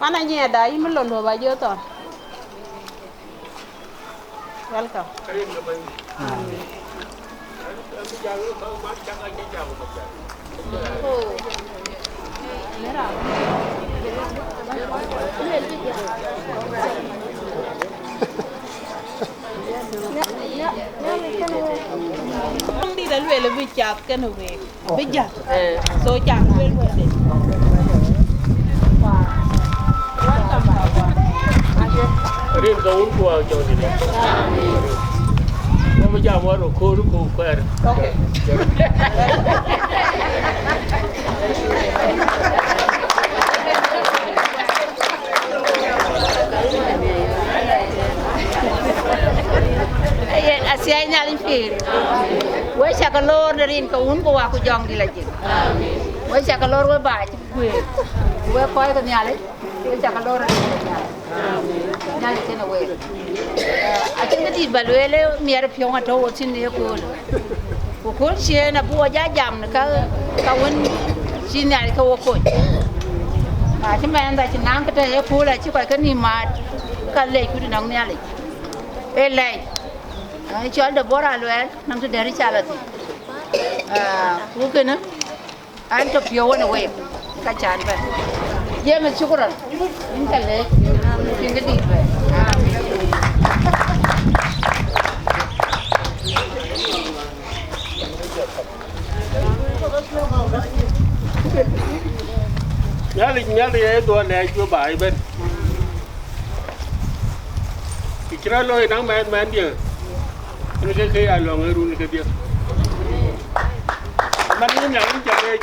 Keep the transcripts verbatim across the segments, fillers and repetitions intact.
Mana nyiɛɛda yïn bï lon luɔp a jɔ thɔn. Welcome. Dït aluel bï cath kënë week. Bï jäl. So, cak luel wëde. Welcome, my brother. Rin ka wun ku wa jɔŋ dït. Amen. Wa bï jam wa rɔ koor ku kuɛɛr. Okay. Aye, athiɛɛi Nhialic pïïr. We cakë loor në rin ke wun ku wa ku jɔŋ dït la jik. We cakë loor we baai cï kueer. We kɔc ke Nhialic, we cakë loor në rin ke Nhialic. Nhialic kënë week. Acïn kë dït ba lueel, ë miɛt piɔ̈u atɔ̈u wo thïn ë kööl. Ku kööl ciëën abï wo ja jam në ka, ka wën cï Nhialic ke wo kony. Acï mɛɛnda cï naŋ kë tɛ̈ ë kööl acï kɔc ke nïïm maat, ka lɛc kut nɔŋ Nhialic. Ë lɛc. Aa, cɔl Deborah Aluɛɛl, nɔŋ tëdɛ̈t ca la thïn. Aa, ku kënë, an tɔ̈ piɔ̈u wën ë week, ka can bɛ̈n. James, shukran. Yïn ka leec, yïn kë dït bɛ̈n. Nhialic, Nhialic ë dhuɔn lɛɛc we baai ëbën. Kë cï rɔt looi naŋ mɛnh mɛnhdiɛ̈, yen ke ke ya lɔ̈ŋ ë run kedhie. Man yïn Nhialic ca leec.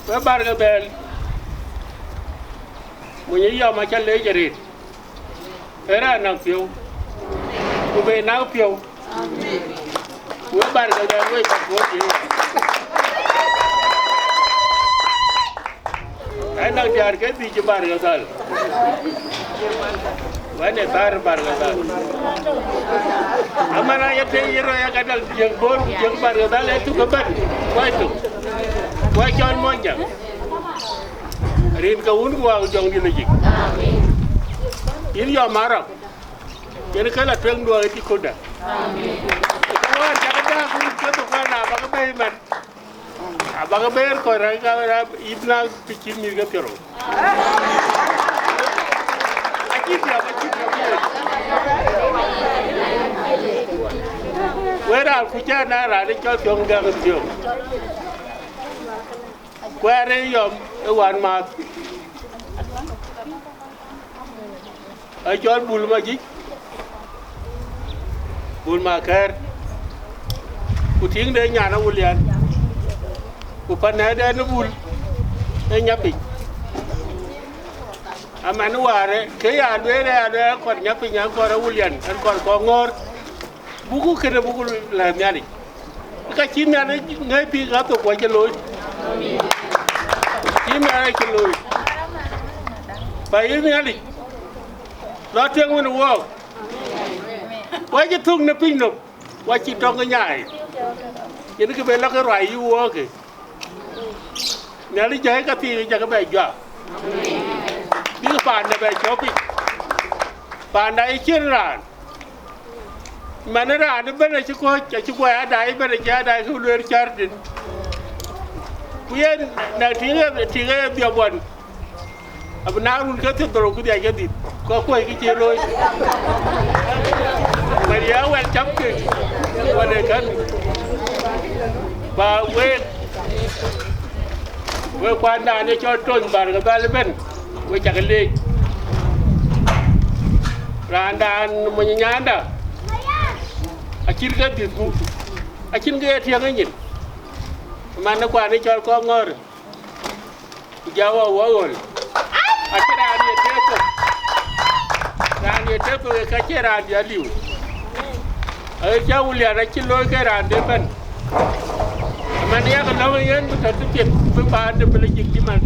We Bargazal, mony ë yɔm aca leec arëët. Ee raan näk piɔ̈u, ku be näk piɔ̈u. We Bargazal, we ka puɔ̈th ye. Ë näk diäär ke dhïc ë Bargazal. Wën ë thäär Bargazal. Aman aya tëë ye rɔt ya ka dal Jiëŋ Bor ku Jiëŋ Bargazal ë tuk ëbɛ̈n. Kuɔc tuk. Kuɔc cɔl Muɔnyjäŋ. Rin ke wun ku wa ku jɔŋ dït la jik. Yïn yɔm Arab. Yen ke la tueŋ duɔɔk ë tï ködä. Amen. Wäär cakë dääk wun ke thok wäär na bäkë bɛ̈ɛ̈i man. Abäkë bɛ̈ɛ̈r kɔc rɛ̈c ka rɛ̈c yïth na të cït mïth ke piɔ̈rou. Acï dhiɔp, acï dhiɔp yen. Wek raan kuc cä na raan ë cɔl Thiɔ̈ŋ Gäk Thiɔ̈ŋ. Kuɛɛr ë yɔm ë wän maath. Ë cɔl Bul Majic, Bul Makɛ̈ɛ̈r, ku tiiŋde nyan Awulian, ku panɛɛrden ë Bul ë Nyapic. Aman wäär ke ya lueel, ya lueel, akɔr Nyapic, akɔr Awulian, akɔr Kɔŋɔ̈ɔ̈r, buk kënë buk lɛ̈k Nhialic. Ka cï Nhialic ŋɛ̈i pïïr ka thok, ku acï looi. Cï Nhialic acï looi. Ba yï Nhialic lɔ tueŋ wën ë wɔɔk. Ku acï thök në piny nɔm, ku acï tɔŋ ke nyaai. Yen kë ben lɔ ke ruai yï wɔɔk kë. Nhialic jai ka thii jakë bɛ juak. Bïk paanda bɛ cɔ̈p piny. Paanda ë cïn raan. Man ë raan ëbɛ̈n acï kɔ̈ɔ̈c, acï guɔ ya daai ëbɛ̈n, acï ya daai kë lueel cär dïn. Ku yen na tïŋ ë, tïŋ ë dhiɔp ɣɔn, abï na run ke thiërdhorou ku dhiac ke dhïth, ku akuɔ̈c kë cï looi. Wën ya wɛl cäm ke, wën ë kän. Ba week, wek kuandan ë cɔl Tony Bargazal ëbɛ̈n, we cakë leec. Raandan mony nyanda, acïn ke dhïthku, acïn ke ye tiɛŋ ë nyin. Man ë kuan ë cɔl Kɔŋɔ̈ɔ̈r, ku ja wä wä ɣöl. Acïn raan ye tëëk thok. Raan ye tëëk thok ë ka cie raan diɛt liu. Aɣet cä Awulian acï looi ke raan de bɛ̈n. Man yak lɔ̈ŋ ë yen bï tɔ̈ thiëth bï paande bï lɔ jik cï man.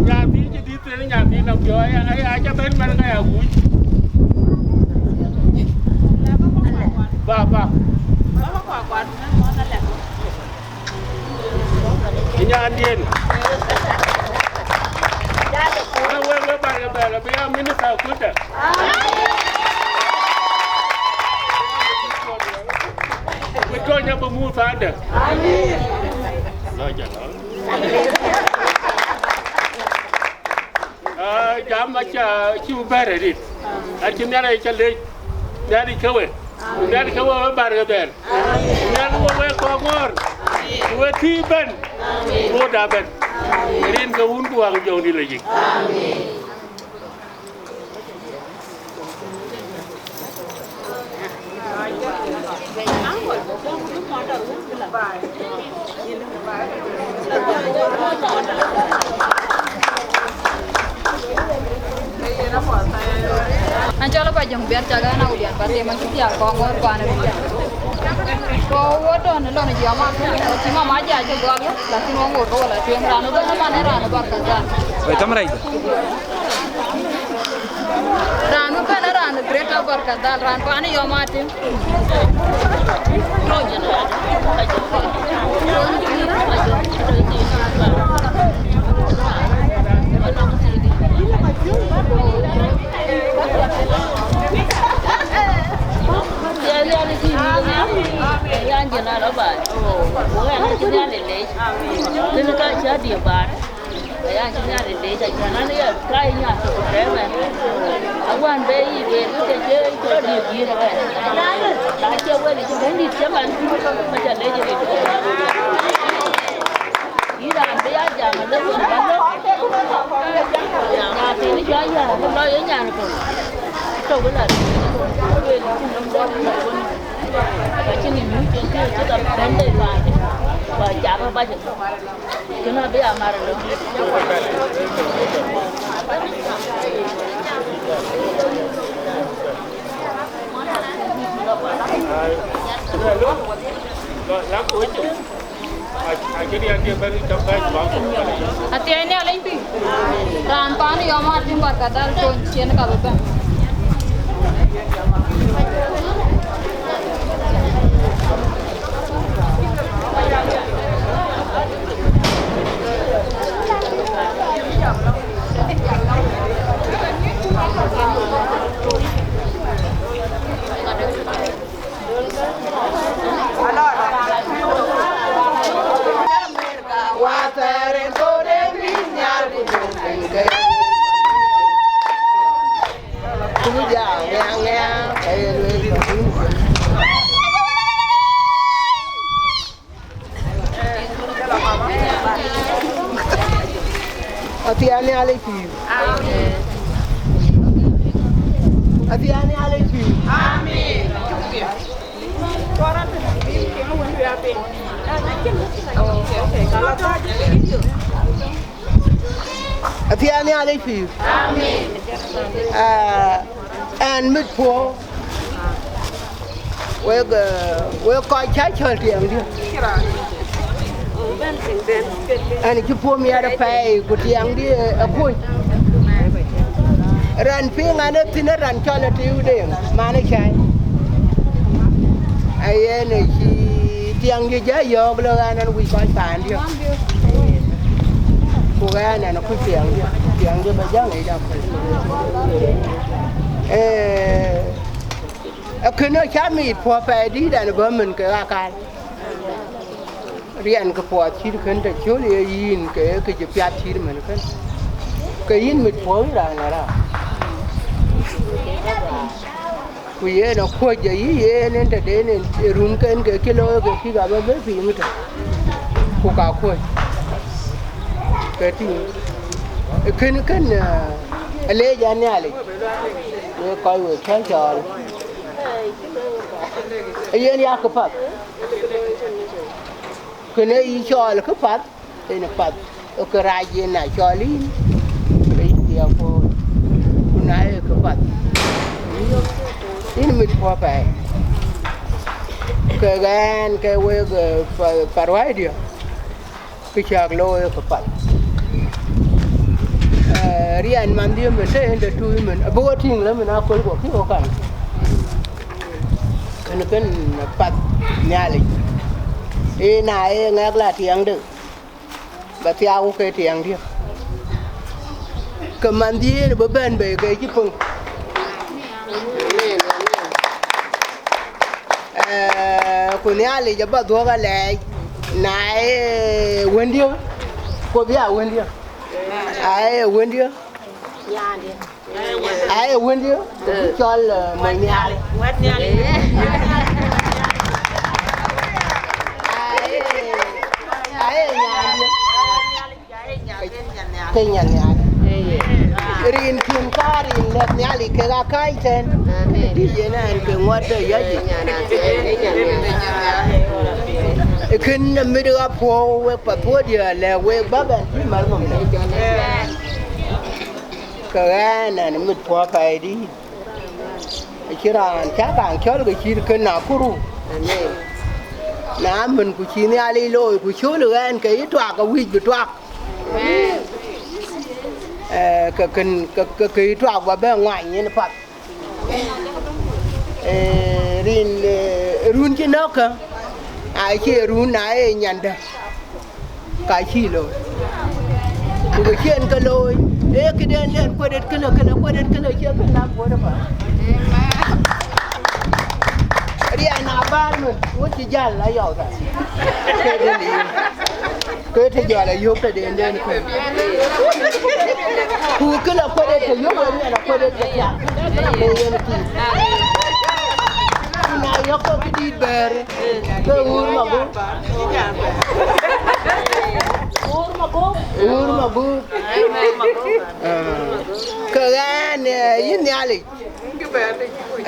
Nyathiin cï dhïth tënë nyathiin apiɔ̈u aya, aya, aca bɛ̈n man ka ya guc. Ba, ba. Nyandiɛ̈n. Wek, wek, wek Bargazal abï ya minister kulda. Wek tɔ̈ nya bï muk thande. Lɔ jɔ lɔ. Ah, jam aca cï bɛ̈ɛ̈r arëët. Acï Nhialic ca lec, Nhialic ke we. Ku Nhialic ke we, we Bargazal. Ku Nhialic we, we Kɔŋɔ̈ɔ̈r. Ku we tïï bɛ̈n. Ku we da bɛ̈n. Rin ke Wun ku Wät ku Jɔŋdït Lajik. An cɔl Apajöŋ Biar, cak an Awulian Patem, an cï thiaak Kɔŋɔ̈ɔ̈r kuan ë Rït. Ku wo tɔ̈ në lɔn jiɔam akë, cï mama Ajaŋ cï gɔl, lakin wo ŋoot ke wo la tueŋ, raan ëbɛ̈n ëman ë raan ë Bargazal. Wek, tam rɛc. Raan ëbɛ̈n ë raan ë Greater Bargazal, raan kuan ë yɔm atem. Yan jël alɔ baai. Wek, an cï Nhialic leec. Kënë ka cä diëër baar. Aya cï Nhialic leec, acän an, ya, ka ye nyan tök tɛ̈ɛ̈u ëbɛ̈n. Awään bɛ yic wek, ke cï rɔt diëër guiir ëbɛ̈n. Na cie wël cï Bɛ̈nydït cï man, ka ca lec ëbɛ̈n. Yïn raan bï ya jam alë wën ba lɔ. Nyathïn cä ya, lɔ ye nyan kɔ̈u. Tök ëlä, wël cï nɔm dɛ wën. Ka cïn ë nyuc en kë cï ka bɛ̈n de paande, ku acath bac. Kënë abï ya mar ëlë. Athiɛɛi Nhialic pïïr, raan paan yɔm atem Bargazal tony cien ka bï bɛ̈n. Athiɛɛi Nhialic pïïr. Amen. Athiɛɛi Nhialic pïïr. Amen. Athiɛɛi Nhialic pïïr. Amen. Ah, ɛn mit puɔ̈u. Wek, eh, wek kɔc cä cɔl tiɛŋdiɛ̈. Ɛn cï puɔ̈u miɛt apɛi ku tiɛŋdiɛ̈ akuc. Raan piŋ an, ee thïn ë raan cɔl Atiiu Deŋ, man ë cäi. Ayen ë cï tiɛŋdiɛ̈ jɔ yɔ̈ɔ̈k lɔ ɛn, ɛn wïc kɔc paandiɛ̈. Ku ɛn, ɛn akuc tiɛŋdiɛ̈, tiɛŋdiɛ̈ bä jäŋ ë jam. Eh, Ee kënë cä mit puɔ̈u apɛi dït ɛn bä mën ke ɣa kal. Riɛnkë puɔth cït kën të cöl ye yïn ke kë cï piath cït mën kën. Ke yïn mit puɔ̈u yïn raan ë raar. Ku yen akuɔ̈c ayï yen en tëden en ë runken ke cï looi ke kïk abä bɛ̈n piny ëtök. Ku ka kuɔ̈c. Ke tïŋ. Ee kënë kën, eh, aleec ɛn Nhialic. Wek kɔc wek cä cɔɔl. Ee yen ya këpath. Kënë yï cɔɔl këpath, en path. Ee kërac yen na cɔɔl yïn, ke yïn bï ya puɔ̈u. Ku na ye këpath, yïn mit puɔ̈u apɛi. Ke ɣɛn ke wek, eh, pa-, paruäidiɛ̈. Kë cäk looi ë këpath. Eh, riɛn manhdiɛ̈ mën të en de tui mën, abï wo tïŋ lë mën aköl guɔ kï wo kaŋ. Kën kën path Nhialic. Ee na ee ŋɛk la tiɛŋde, Ba thiaak ke tiɛŋdiɛ̈, ke manhdiɛ̈n bï bɛ̈n bei ke cï piŋ. Eh, ku Nhialic abä dhuɔ̈k alɛɛc, na ye wëndiɛ̈, ku bï a wëndiɛ̈, a ye wëndiɛ̈, a ye wëndiɛ̈, ku bï cɔl, eh, mony nhial. A ye, a ye nyandiɛ̈. Ke nyan nhial. Rin kïn ka rin lɛ̈k Nhialic kek aa kääc tɛ̈n. Dï yen ɛn ke ŋuɔt de yɔc yic. Kën mit ɣa puɔ̈u wek Pathuyadiɛ̈ lɛ̈k wek bä bɛ̈n bï mär nhom lɛ̈k. Ke ɣɛn ɛn mit puɔ̈u apɛidït. Acïn raan cä kaŋ cɔl ke cït kën Nakuru. Na mën ku cï Nhialic looi ku cöl ɣɛn ke yï tuak, awïc bï tuak. Eh, ke kën, ke, ke, ke yï tuak bä bɛ ŋuany yen path. Eh, rin, eh, run cï nɔ̈k kä, acie run na ye nyandä, ka cï looi. Ku ke cï en ke looi, ee këden lɛn kuedet kënë, kënë kuedet kënë, cie kën la kuedet pa. Riɛn abär mën, ŋut cï jäl ayɔu thar. Ke dël yïn. Ke të jɔl a yök tëden den kën. Ku kë la kuedet të yök, wën yɛn a kuedet të thiak. Le yen tïŋ. Ku na yök ke këdït bɛ̈ɛ̈r, ke ɣöör maguk. Ɣöör maguk. Ɣöör maguk. Ah. Ke ɣɛn, eh, yïn Nhialic.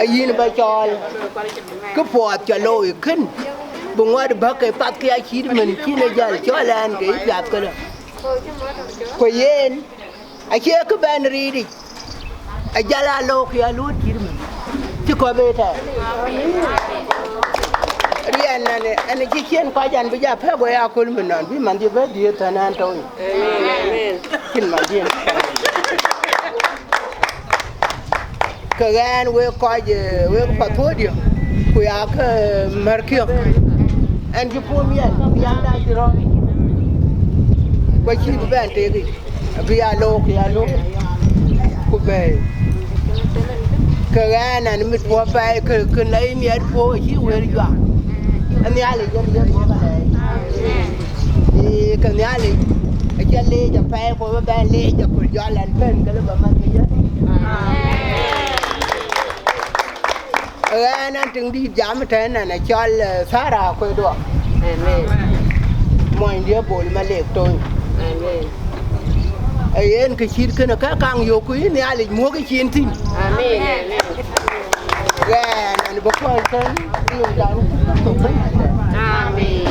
Ayïn bä cɔɔl, kë puɔth cä looi kën, bï ŋuɔt bäk ke path ke acït mën cïn ë jäl cɔl ɛn ke yï piath kënë. Ku yen, acie kë bɛ̈n riiric, ajäl aa look ya luöt cït mën, cï kɔ̈p ë tɛ̈ɛ̈n. Riɛn ɛn, ɛn cï ciën kɔc an bï ja pɛ̈k wei aköl mën nɔn, bï manhdiɛ̈ bɛ dhiëëth tɛ̈n ɛn tony. Amen. Cïn manhdiɛ̈. Ke ɣɛn wek kɔc, eh, wek Pathuyadiɛ̈, ku ya ke märkiɛ̈, ɛn cï puɔ̈u miɛt, biäkda cï rɔt, ku acïï bï bɛ̈n tekic, abï ya look, ya look, ku bɛ̈ɛ̈i. Ke ɣɛn ɛn mit puɔ̈u apɛi, ke, ke na yï miɛt puɔ̈u acï wël juak. Ë Nhialic yen yen bɔ̈ alɛɛc. Ee, ke Nhialic acä leec apɛi, ku bï bɛn leec aköl jɔl ɛn bɛ̈n, ke lë bä mɛn ke yɛn. Ɣɛn ɛn tiŋdït jam tɛ̈n ɛn acɔl, eh, Thara Kuei Duɔk. Amen. Monydiɛ̈ Bol Malek Tony. Amen. Ee yen kë cït kënë ka kaŋ yök ku yï Nhialic muɔ̈k ë cin thïn. Amen, amen. Ɣɛn ɛn bï kuɔny tɛ̈n, rin dan cï Kërtho bɛ̈n. Amen.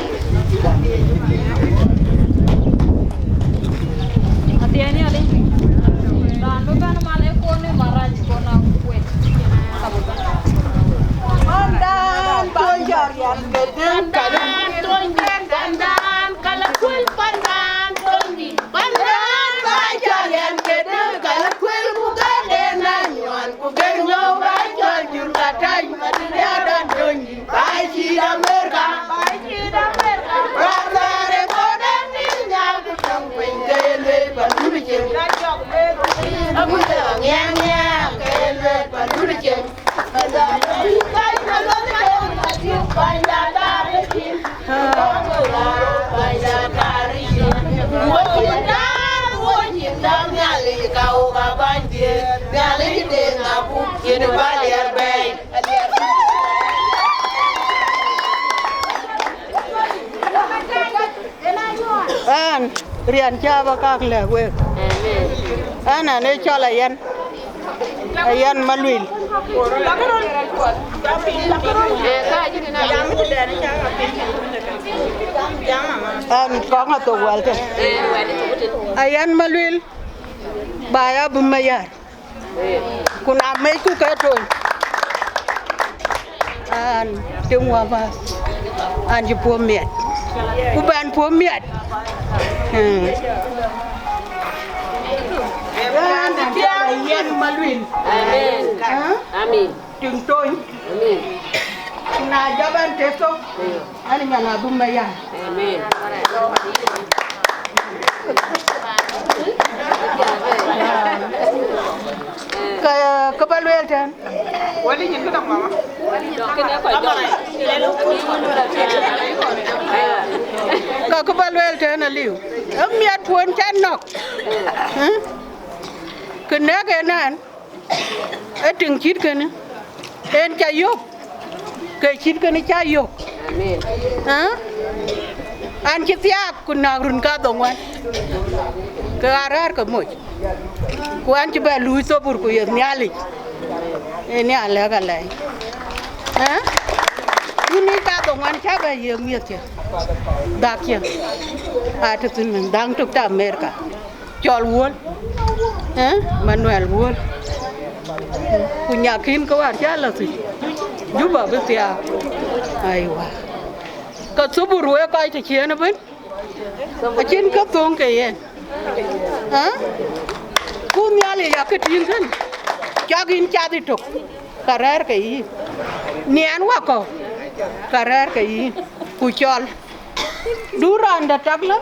Athiɛɛn Nhialic, raan bï bɛ̈n mal ë kɔn ë marac kɔn a kuet. Pandan Tony jɔt riɛm ke dëŋ. Pandan Tony, pandan kala kuel, pandan Tony. Pandan ba cɔl yɛn ke dëŋ kala kuel ku ka den na nyuan ku ben nyɔu ba cɔl jur ka tany ma dï ya dan Tony. Ba cït Amerika, ba cït Amerika. Brother, e ko den ni nyal ku tɔŋ piny ke ye luel pa dun cin. Abu de ngiang ngiang ke ye luel pa dun cin. Ɛn, riɛn cä bä kak lɛ̈k wek. Ɛn, ɛn ë cɔl Ayɛn. Ayɛn Maluil. Ɛn, kɔŋ athok wɛl tɛ̈. Ayɛn Maluil, ba ya bï me yär. Ku na mecku ke Tony, an, tiŋ wäpäth, an, cï puɔ̈u miɛt. Ku bɛn puɔ̈u miɛt. Mm. An, an, Ayɛn Maluil. Amen. Hä? Amen. Tiŋ Tony. Amen. Ku na jɔp ɛn tëk thok, mm, an, nyan abï me yär. Amen. Amen. Kë ba lueel tɛ̈n, ka kë ba lueel tɛ̈n aliu, ë miɛt puɔ̈n ca nɔ̈k, ë? Kë nɛ̈k en ɛn, ë tiŋ cït kënë, en ca yök, ke cït kënë ca yök. Amen. Ë? An cï thiaak ku näk run kadhoŋuan, ke ɣa rɛ̈ɛ̈r ke moc, ku an cï bɛ luui thobur ku ye Nhialic, ee nhial lɛ̈k alɛi. Ë? Wun ë kadhoŋuan ca bɛ yiëk miɛ̈thkiɛ̈, dhäkkiɛ̈, aa tɔ̈ thïn mën dhäŋ tök tɔ̈ Amerika. Cɔl Wuɔl, ë? Manuel Wuɔl. Ku nyakin ke wäär cä lɔ thïn, Juba bï thiaak. Aiwa. Ka thubur wek kɔc të ciëën ëbën, acïn kë thöŋ ke yen. Ë? Ku Nhialic ya kë tïŋ kën, cak yïn cath ëtök, ka rɛ̈ɛ̈r ke yïn. Niɛn wakɔ̈u, ka rɛ̈ɛ̈r ke yïn. Ku cɔl. Du raan dɛ̈ tak lɔ,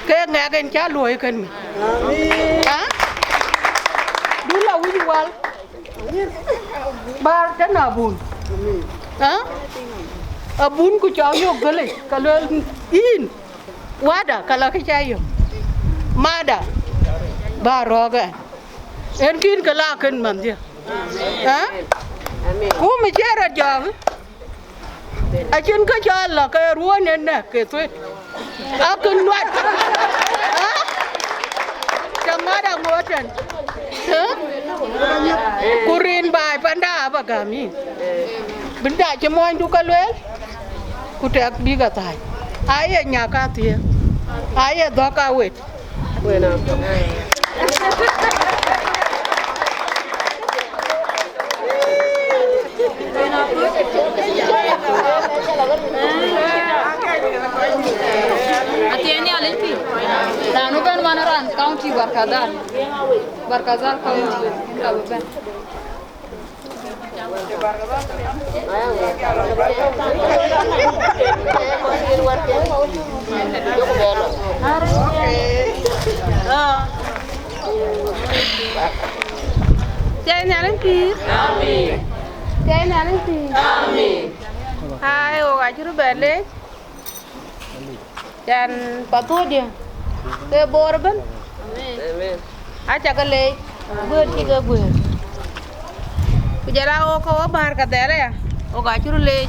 ke ŋɛk en cä luɔi kën mi. Ë? Du lɔ wic wal, bäär tënë abun. Ë? Abun ku cɔk yök gëlic, ka lueel yïn, wada, ka lɔ kë ca yök. Mada, bä rɔ̈ɔ̈k ɛn. En kïn ke la kën manhdiɛ̈. Ë? Ku mi cie rɔt jɔɔk, acïn kë cɔl lɔ ke ruɔ̈ɔ̈n en nɛ̈k ke thuet. Akë nuat. Ë? Cä ŋɔt aŋoot tɛ̈n. Ë? Ku rin baai panda abä gäm yïn. Bï da cï muɔnydu ke lueel, ku tɛk bïk athäc. Aye nyak athiëër, aye dhɔ̈k awet. Athiɛɛny Nhialic pïïr, raan ëbɛ̈n man raan county Barkadhal, Barkadhal county, ka bï bɛ̈n. Thiɛɛi Nhialic pïïr. Amen. Thiɛɛi Nhialic pïïr. Amen. Ai, wok acï röt bɛ leec. Can path wodï ke Bor ëbën. Amen. Aca ke leec, guëër cï ke guëër. Ku jɔl a wok ke wok bäär ke dhɛl aya, wok acï röt leec.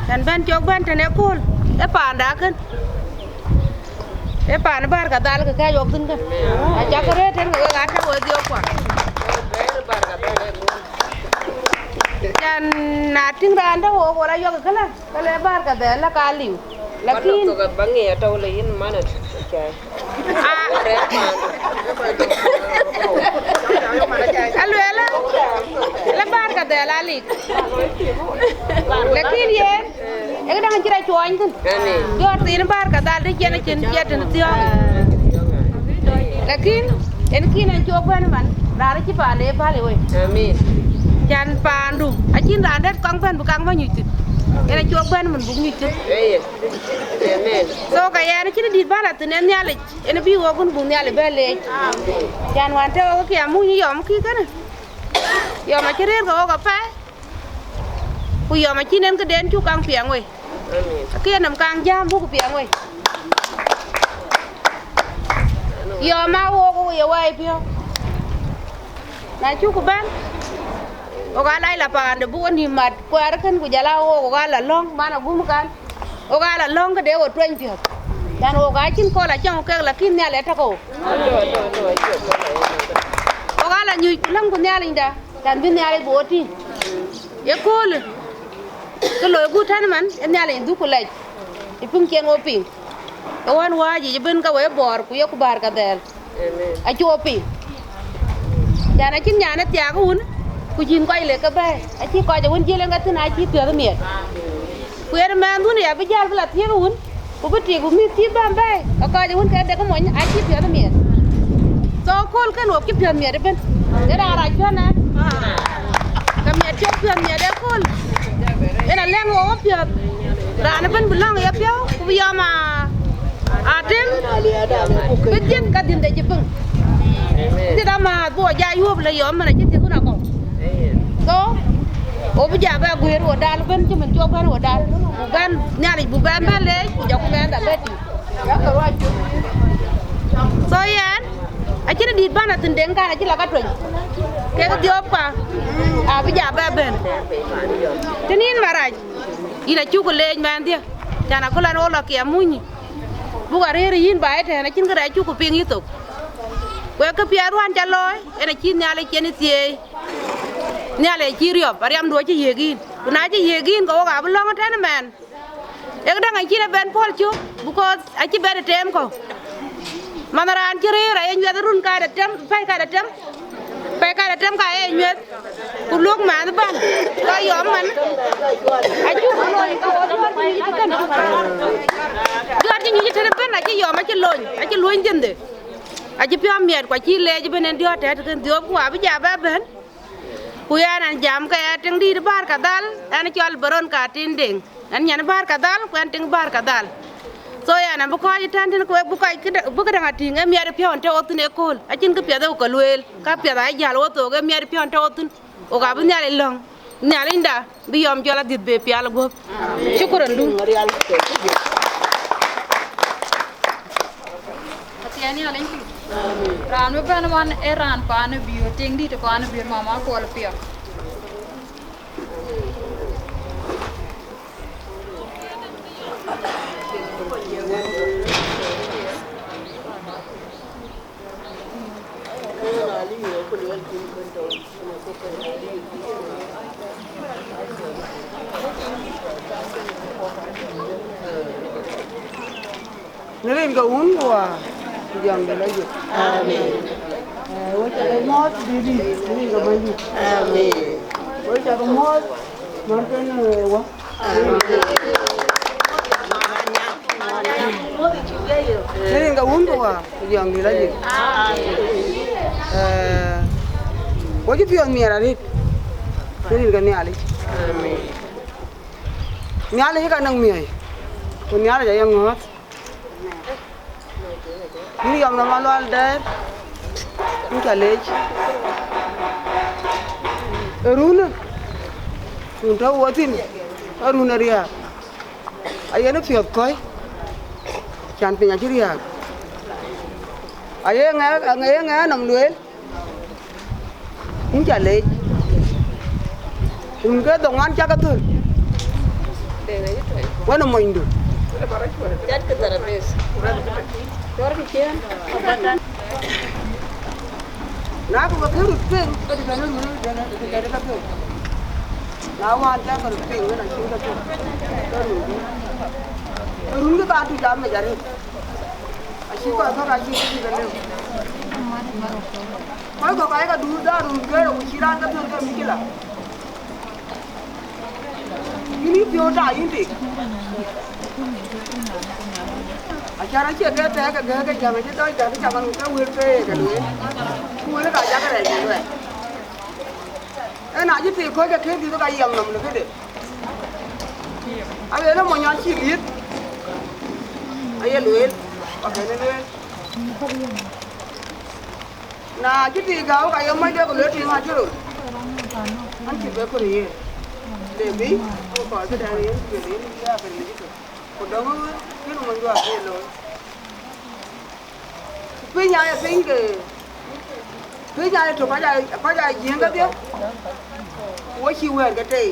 Can bɛ̈n cök bɛ̈n tën ëkööl, ë paanda kën. Ë paan bäär ke dhal ke kɛ̈c wok thïn kën. Aca ke rëër tën ke wek aa tɛ̈ we dhiöökkuɔ. Can na tïŋ raan tɔ̈ wok, wok la yök ë këlä. Ka le bäär ke dhɛl la ka liu. Lakin thok ba ŋic atɔ̈u le yïn man cai. Aluel, la bäär ke dhɛl alik. Lakin yen, e këdäŋ cï rɔt cuɔɔny thïn. Jɔt thiin bäär ke dhal të cïn cïn ciɛt tën thiɔ̈k. Lakin en kïn en cok bɛ̈n man, raan acï paan de päl ë wei. Amen. Can paandu, acïn raan dɛ̈t kaŋ bɛ̈n bï kaŋ bä nyuc thïn. En acok bɛ̈n man buk nyuc thïn. Amen. So ka yɛn acïn dït bä la thïn en Nhialic, en bï wok wun buk Nhialic bɛ leec. Can wän të wok kiam muny yɔm kï kënë. Yɔm acï rëër ke wok apɛi. Ku yɔm acïn en këden cuk kaŋ piɛŋ wei. Amen. Akë nɔm kaŋ jääm buk piɛŋ wei. Yɔm a wok wok ye wai piɔ̈u. Na cuk bɛ̈n, wok aa lac la paande buk wok nïïm mat kuɛɛr kën ku jɔl a wok, wok aa la lɔ̈ŋ man agum kan. Wok aa la lɔ̈ŋ këde wo tueny piɔ̈th. Can wok aa cïn kööl acäŋ kek, lakin Nhialic atɔ̈ ke wok. Wok aa la nyuc ku läŋku Nhialicda. Can bï Nhialic bï wo tïŋ. Ye köölë, kë loiku tɛ̈n man, ë Nhialic dhukku lɛc, ë piŋ cïn wo piŋ. Ke wän wääc yic ëbën ke we Bor ku yeku bäär ke dhɛl. Amen. Acuɔ piŋ. Can acïn nyan ë thiaak wun, ku cïn kɔc lek ke bɛ̈ɛ̈i. Acï kɔc wën jiël en ke thïn acï piɔ̈th miɛt. Ku yen mɛnhdun ya bï jäl bï la thiëëk wun, ku bï tik, ku mïth cï bɛ̈n bɛ̈ɛ̈i, ke kɔc wën ke dek mony acï piɔ̈th miɛt. So kööl kën wok cï piɔ̈th miɛt ëbën. Ë raan rac piɔ̈n ɛn. Ke miɛt cï piɔ̈th miɛt ë kööl. Yen alɛ̈ŋ wok piɔ̈th. Raan ëbën bï lɔ̈ŋ ye piɔ̈u, ku bï yɔm a, a tïŋ, bï dhiën ka dhiën de cï piŋ. Cï dhamääth bï wɔ ja yuöp le yɔm mën acï thiëk wun akɔ̈u. So, wo bï ja bɛ guëër wo dal ëbën cï mën cɔk bɛ̈n wo dal. Buk bɛ̈n Nhialic buk bɛ̈n bɛ̈n leec ku jɔku bɛ̈n dha bɛ̈t. So yɛn, acïn dït bän athïn deŋ kan acï la ka tueny. Kek dhiööpka, abï ja bɛ bɛ̈n. Tënë yïn marac, yïn acuk leec mɛnhdië. Can aköl an wo lɔ kiɛm muny. Buk arëër yïn ba ëtɛ̈ɛ̈n acïn kërɛɛc cuk piŋ yï thok. Ku ee këpiɛth ruan ca looi, en acï Nhialic cïn ë thieei. Nhialic acï riɔp, ariamdu acï yiëk yïn. Ku na cï yiëk yïn, ke wok abï lɔ̈ŋ ëtɛ̈n ëmɛn. Ee këdäŋ acïn ë bɛ̈n puɔl cök, because acï bɛ̈n ë teem kɔ̈u. Manh raan cï rëër aye nyuɛth run kadë tem, pɛ̈i kadë tem, pɛ̈i kadë tem ka ye nyuɛth, ku lök mɛnh bän, ka yɔm man. Acuk lony ka wɔ juɔ̈t cï nyuc tënë bän, acï yɔm, acï lony, acï luɔny dhiënhde. Acï piɔ̈u miɛt, ku acï leec ëbën en diɔ̈ɔ̈t tɛ̈t kën dhiööp, ku abï ja bɛ bɛ̈n. Ku yɛn an jam ke ya tiŋ dïït bäär ka dhal, ɛn cɔl Beron ka tin deŋ. Ɛn nyan bäär ka dhal, ku ɛn tiŋ bäär ka dhal. So yɛn an bï kɔc ëtɛ̈n tënë ku wek bï kɔc këdë-, bï këdäŋ atïŋ, ë miɛt piɔ̈u ɛn tɔ̈ ɣothïn ë kööl. Acïn kë piɛth ë ku ke lueel, ka piɛth aa jäl wo thook, ë miɛt piɔ̈u ɛn tɔ̈ ɣothïn. Wok abï Nhialic lɔ̈ŋ, Nhialicda bï yɔm jɔl adhiëth bï pial guöp. Shukran du. Athiɛɛn Nhialic pï. Raan bï bɛ̈n man ee raan paan ë Biöör, tiŋ dït ë paan ë Biöör, Mama Kuɔl Piɔ̈k. Në rin ke Wun ku Wä ku Jɔŋdït Lajik. Amen. Eh, wek ca ke mɔ̈ɔ̈th dït, në rin ke Bɛ̈nydït. Amen. Wek ca ke mɔ̈ɔ̈th, mär kën, eh, wä. Në rin ke Wun ku Wä ku Jɔŋdït Lajik. Eh, wek cï piɔ̈ɔ̈th miɛt arëët në rin ke Nhialic. Amen. Nhialic ka nɔŋ miɔ̈c, ku Nhialic aye ŋɔ̈ɔ̈th. Yïn yɔm nɔm Alual Dɛɛr, yïn ca leec. Ë run, run tɔ̈ wo thïn, ë run ë riääk. Ayen ë piɔ̈th kɔ̈i, can piny acï riääk. Aye ŋɛk, aye ŋɛk nɔm lueel. Yïn ca leec. Run ke dhoŋuan cak athöl. Wën ë monydu. Na ku ke röt piŋ, ke dï bɛ̈n run, dɛn, dɛn, dɛn, dɛn, dɛn, na wään cak ke röt piŋ, wën acïn ke thöl. Ke run. Run ke ka tuc amec arëët. Acï kɔc kɔ̈k acï kë cï ke lëu. Kɔc kɔ̈k ayek aduur dhal run guëër, ku cï raan ke thöl ke mïcïla. Yïn yï piɔ̈u ta yïn tik. Acan acie ke tɛ̈ɛ̈k ke gɛ̈ɛ̈k ke jam acï dɔc gäk ke jam anu ke wël ke ye ke lueel. Ku wël ka jak rɛɛc në luɛɛl. Ëna cï thii kɔc ke kën dhïth ka yiɛm nɔm në këde. Alueel ë mony acï dhiëth. Aye lueel, wa kën lueel. Na cï thii gäu ka ye mɔc de ku lueel tiiŋ acï röl. An cï bɛ kɔn ye. Le bï, ku kɔc këdɛn yen, ku le yen, ya kën le cï tök. Ku dɔ̈ŋ kën mony duak ke looi. Piny aya piny ke, piny aya tök kɔc aa, kɔc aa jiëëŋ kedhie, wo cï wɛ̈ɛ̈r ke tei.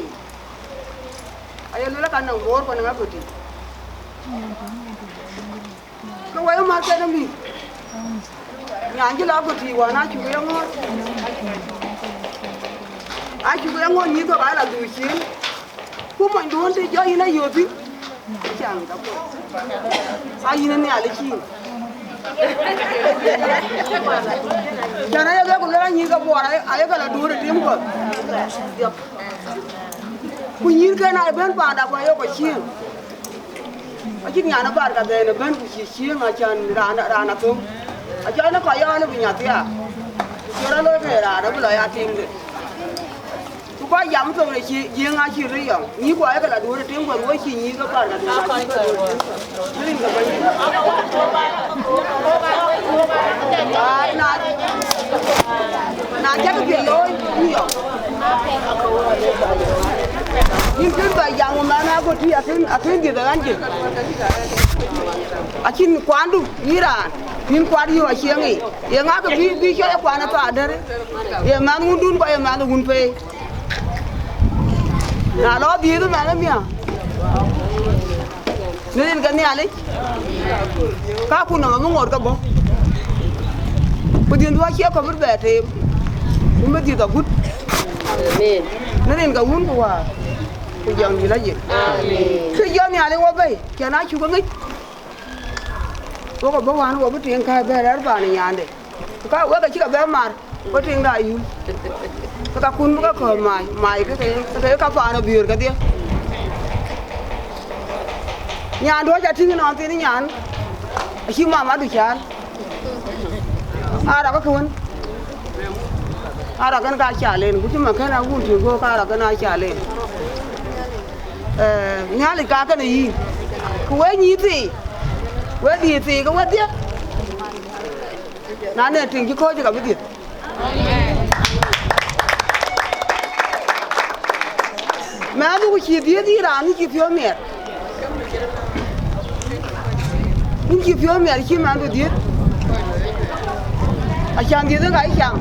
Aye luel ka nɔŋ boor ku nɔŋ aköti. Ke wɛ̈i mäth kɛn ë mïth. Nyan cï lɔ aköti wään acuk ye ŋɔ̈ɔ̈th. Acuk ye ŋɔ̈ɔ̈th nyïïth kɔ̈k aa la dhuk ciëën. Ku monyduön të jɔ yïn ayööth thïn, cäŋ ka puɔth. Aa yïn ë Nhialic cïï. Cän ayek ku luel anyïïn ke Buɔɔr, ayek la duöör ë tim kɔ̈th. Ku nyïïrken aa bɛ̈n paanda ku ayok ke ciëëŋ. Acïn nyan ë bar ka dhɛn ëbɛ̈n ku cï ciëëŋ acan raan, raan athöŋ. Acan ë kɔc yɔɔn ë bï nya thiaak. Ku cï rɔt looi ke raan abï lɔ ya tiiŋde. Ku kɔc jam thok në cï Jiëëŋ acï röt yɔŋ. Nyïïr ku ayek la duöör ë tim guɔ̈th woi cï nyïïr ke bar ka dhɛn acï ke duöör tim. Rin ke bɛ̈ny. Ai, na, Na cäk piɛth looi, yïn yɔk. Yïn kën bä jam, ku man akö tï, akën, akën dhiëth ë ɣän jël. Acïn kuandu, yïn raan, yïn kuat yï aciëŋ yic. Ye ŋa kë bï, bï cɔl ë kuan ë thaar dɛ̈t? Ye manh wundun, ku ye manh wun peei. Na lɔ dhiëëth ëmɛn ë miäk, në rin ke Nhialic, ka kun nɔm abï ŋoot ke bɔ̈. Ku dhiënhdu acie kɔ̈u bï bɛ teem, ku bï dhiëth agut. Amen. Në rin ke Wun ku Wäär, ku Jɔŋdït Lajik. Amen. Kë jɔ Nhialic wɔ bɛ̈i, cän aa cuk ŋic. Wok abï wään, wok bï tiŋ kääc bɛ̈n rɛ̈ɛ̈r paan ë nyaande. Ka wek acï ke bɛ mar, wek tiŋda ayul. Ke ka kun bï ke kɔ̈ɔ̈th mac, mac ke ke, ke ke ka paan ë biöör kedhie. Nyan duɔ̈c atïŋ ënɔnthiin nyan, acï mama du caal. Aa rɔk ke wën. Aa rɔk kën ka caal en, ku cï man kën a wun tïŋ, go ka rɔk kën a caal en. Eh, Nhialic ka kën ë yïn. Ku wek nyïïr thii, wek dhiëëth thii, ke wek dhiëth. Na në tiŋ cï kɔ̈ɔ̈c, ka bï dhiëth. Mɛnhdu ku cïï dhiëth yï raan, yïn cïï piɔ̈u miɛt. Yïn cïï piɔ̈u miɛt cï mɛnhdu dhiëth. Acan dhiëth ë ka yï cam.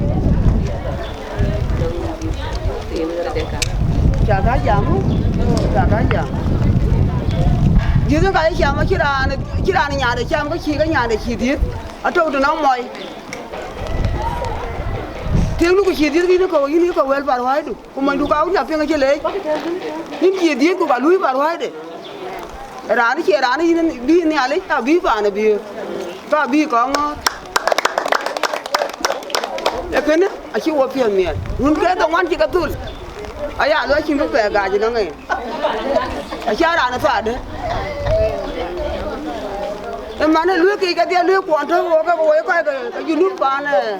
Ca ka jam, ca ka jam. Dhiëth ë ka yï cam, acïn raan, acïn raan nyande cam, ke cïï ke nyande cïï dhiëth. Atɔ̈u tënɔŋ mɔi. Tiëŋdu ku cïï dhiëth, yïn ë kɔ̈u, yïn ë kɔ̈u wël paruääidu. Ku monydu ka wun apiŋ acï leec. Yïn cïï dhiëth ku ka luui paruääide. Raan cie raan yïn bï Nhialic, abï paan ë biëër, ka bï kɔŋ ŋɔ̈ɔ̈th. Ee kënë acï wo piɔ̈ɔ̈th miɛt. Wun ke dhoŋuan cï ke thul. Aya luɔi cïn bï pɛɛk gaac ënɔŋ en. Aca raan ë thaar dɛ̈t. Ëmɛnë luëëk yiic kedhie, luëëk kuɔn tɔ̈u wo ke, ke wo ye kɔc ke, ke Junub paan, eh,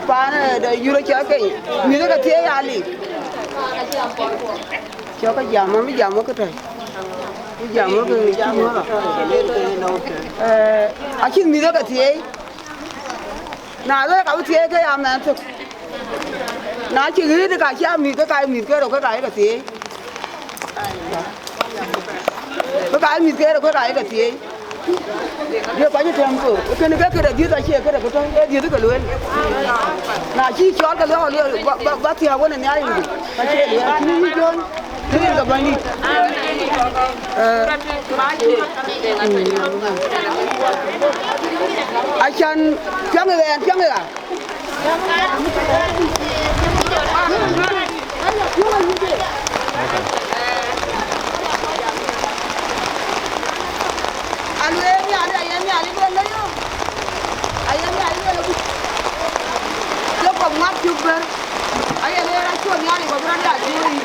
paan, eh, de yurë cɔl Kenya. Mïth ke thiëëc aa lik. Cɔk ke jam, mam bï jam wek këtɛ̈i. Bï jam wek ke cï muɔ̈ɔ̈th. Eh, acïn mïth ke thiëëc. Na lëk abï thiëëc ke ya mɛnh thök. Na cï ɣëët, ka cï a mïth ke ka ye mïth ke rou ke ka ye ke thiëëc. Ke ka ye mïth ke rou ke ka ye ke thiëëc. Dië kɔc ë tɛ̈m thok, kënë ke këde dhiëth acie këde kë tɔ̈u, ee dhiëth ke lueel. Na cï cɔɔl ke lueel, lueel, ba, ba, ba thiääk wën ë nhial yïndï, ka cie lueel, acïn yï jɔ̈ɔ̈ny. Rin ke Bɛ̈nydït. Eh, acan piɛŋ ë ɣɛn, piɛŋ ë ɣa. Alueel Nhialic, aye Nhialic lueel lɔ yök. Aye Nhialic lueel lɔ. Jɔkɔp ŋuak cuk bɛ̈n. Aye lueel acuɔt Nhialic kɔc bï rɔt ya juëc.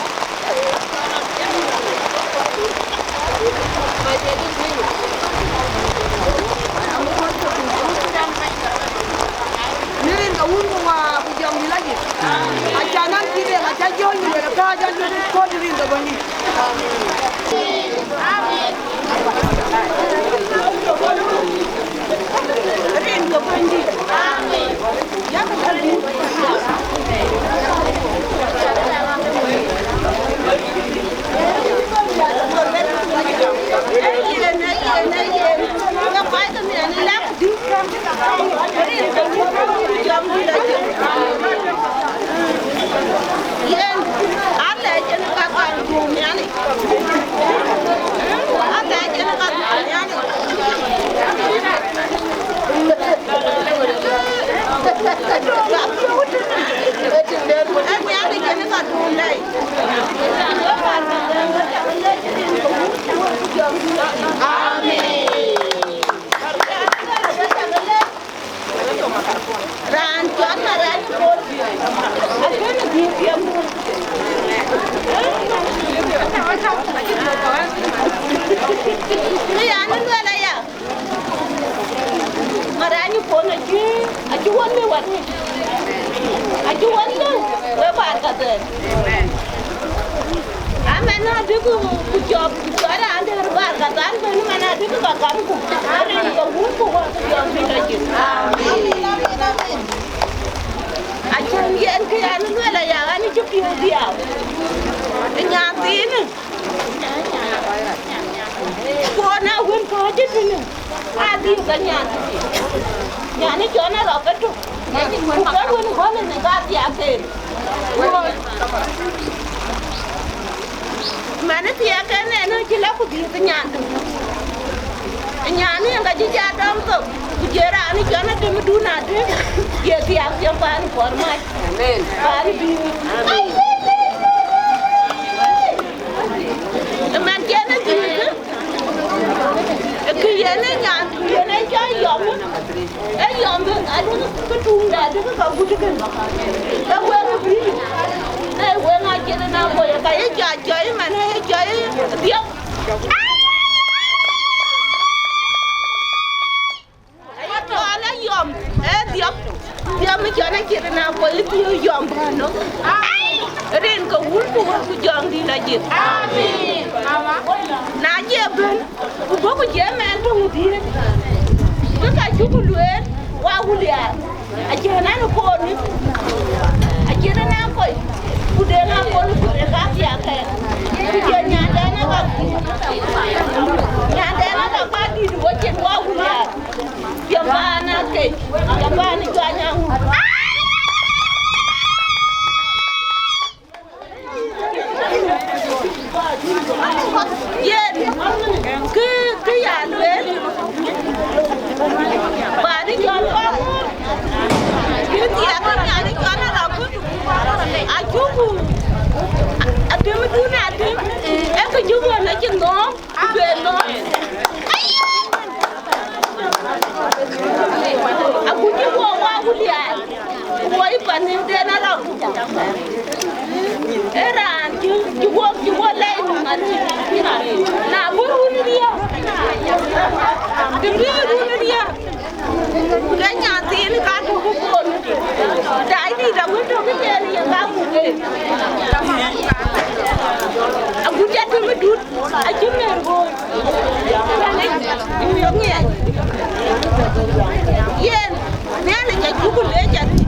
Në rin ke Wun ku Wä ku Jɔŋdït Lajik. Acan an cï deŋ, aca jɔ̈ɔ̈ny lueel, kääc an, jɔ̈ɔ̈ny kɔ̈ɔ̈c rin ke Bɛ̈nydït. Rin ke Bɛ̈nydït. Amen. Yen, alɛɛc yen ka kan guum yani. Alɛɛc yen ka kan yani. Ë nhialic yen ka duundai. Amen. Raan cɔl Marany Kuɔl, akënë dhil piɛth. Kë yan ë lueel aya, Marany Kuɔl acï, acï wën lëu wɛ̈t, acï wën lëu, we bäär ka dhɛɛr. Amen, adï ku, ku cɔk, ku cɔk raan dɛ̈ bäär ka dhɛɛr bɛ̈n, man adï ku ka gam ku, arin ke Wun ku Wä ku Jɔŋdït Lajik. Amen. Amen, amen, amen. Acän yen kë an luel aya, an cï piɔ̈u dhiau ë nyanthiinë. Ku na wën kɔc cï tënë, adhil ke nyan, nyan ë cɔn ë rɔt ke tök. Ku ke wën gɔl ënë ka dhiaken. Mɛn ë thiëëk en en cï la ku dhiëth nyan tök. Nyan ë yen ka cï ja dɔm thok, ku jëë raan ë cɔn Atem dun Atem, ye thiaak thiɔ̈ŋ paan kuɔr mac. Amen. Paan bï. Amen. Ëmɛn cï en ë dhiëëth, ë kë yen ë nyan, kë yen ë cɔl yɔm. Ee yɔm bï adï kë tuŋda adï kë ka gut kën. Ee wek bï. Ee wek ŋa cïn ë na kɔc ka ye ca cɔi man ee cɔi dhiɔp. Ee cɔl ee yɔm, ee dhiɔp. Dhiɔp ë cɔn acïn ë na kɔc ë dhiɔp yɔm bä nɔ. Rin ke wun ku wun ku jɔŋdït la jith. Amen. Na cie bën, ku bɔ̈ ku cie mɛn töŋ dhiëëth. Bï ka cuk lueel, wa wuliaar. Acïn nɛn ë kooni, acïn nɛn ë kɔc, ku de ŋa kɔn ku de ka thiaakɛ, ku jël nyandɛn ë ka, nyandɛn ë ka ka dït wo cin wa wuliaar. Jɔ baan ake, jɔ baan ë juany aŋu. Yen kë, kë ya lueel, bä dï cɔl kɔn, kë thiaak kë nyan ë cɔl Arɔk, acuku, Atem dun Atem, ee kë cuk ɣön acï nhɔɔm, ku ben nhɔɔm. Akuc cï wo wa wuliaar, wo yï pan nhïïmden Arɔk. Ee raan cï, cï wo, cï wo lɛc nhïïm adï. Na bï run riääk, të bï run riääk, ke nyanthiin ka tök ku koor. Daai dït awën tök ke yen ye ka ku ke. Aguc Atem dut. Acï mɛ̈r ɣööc, yen Nhialic acuk leec adï,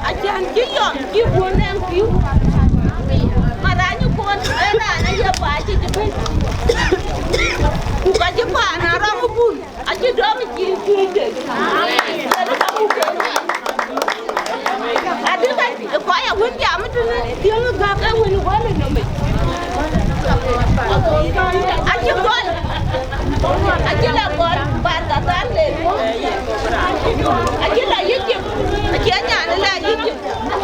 acän cï yɔm cï guöl nɛŋ pïu. Marany kuɔn ë raan aye baai cï cï bɛ̈n, ku ka cï paan Arɔk bun, acï dɔm cï tueŋde. Adï ka kɔc awën jam tënë thiëŋ gäk ë wën wël ë nɔmic. Acï gɔl, acï la gɔl, bar ka than le. Acï la Egypt, acï nyan la Egypt.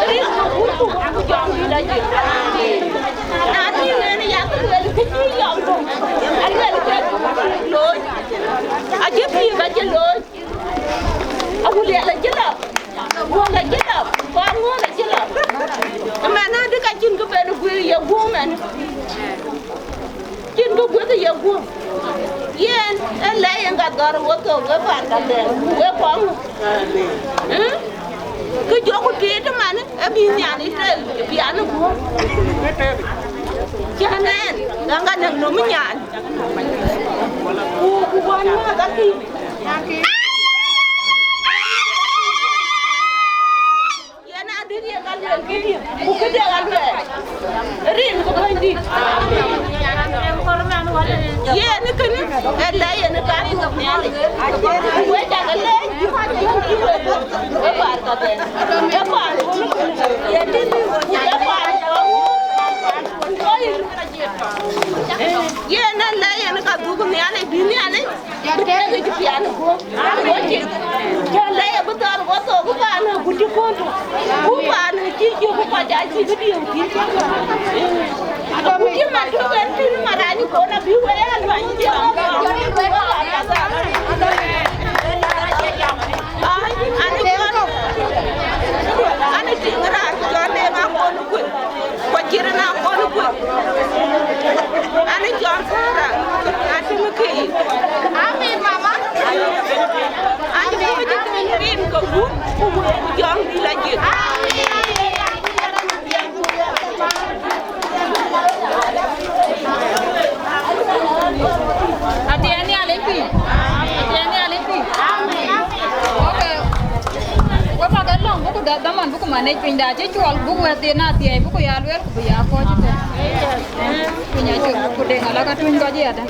Rin ku wun ku wun ku jɔŋ dït la Egypt. Na tïŋ en ya kë luel kë cï yɔm, aluel ke looi. Acï pïïr acï looi. Awuliɛl acï lɔ, Guɔ̈k acï lɔ, Kɔŋ Ŋuɔ̈k acï lɔ. Ëmɛn adï ka cïn kë ben guiir ye guöm ɛn. Cïn kë guiir ye guöm. Yen ë lɛ̈i yen ka dhɔ̈r wo thok we pan ka dhɛn, we Kɔŋ. Ë? Kë jɔku tiit man, ë bï Nhialic tëëk pian ë guöm. Cän ɛn, ɣɛn ka nɛ̈k nöm nyan. Ku, ku guɔ nyuɔɔth akï. Yen adït ye ka luel këdië, ku këde ka luel. Rin ku Bɛ̈nydït. Yen kënë, ë lɛ̈i yen ka Nhialic. Ku wek cä ke leec, ë bar ka bɛ̈n. Ë bar, ë bar. Yen ë lɛ̈i yen ka dhuk Nhialic, bï Nhialic bï tëëk yic pian ë guöp. Wo cï, cä lɛ̈i abï thɔɔr wo thok ku paan ë ku cï kööl. Ku paan ë cï jök ku kɔc aa cï bï diëëu thïn. Ku cï mat tök en thïn mat raan ë kon abï wëë aluany cï ɣɔ̈k. Ai, an ë cɔl, an ë tïŋ raan cɔl Deŋ Akon Kuël. Ku acït en Akon Kuël. An ë cɔl Sara, Atem ke. Amin, mama. An ë cï rin ke gup, ku wëu ku jɔŋdït la jik. Amin. Atiɛɛn Nhialic pïïr. Atiɛɛn Nhialic pïïr. Okay. Wek bäk ke lɔ̈ŋ, buku dä-, dhaman buku man. Nec piny da cï cuɔl buk wɛ̈t dhil na thiɛɛi buk ya lueel ku bï ya kɔc ëtɛ̈n. Piny acï ku deŋ ala ka tuny kɔc yadë.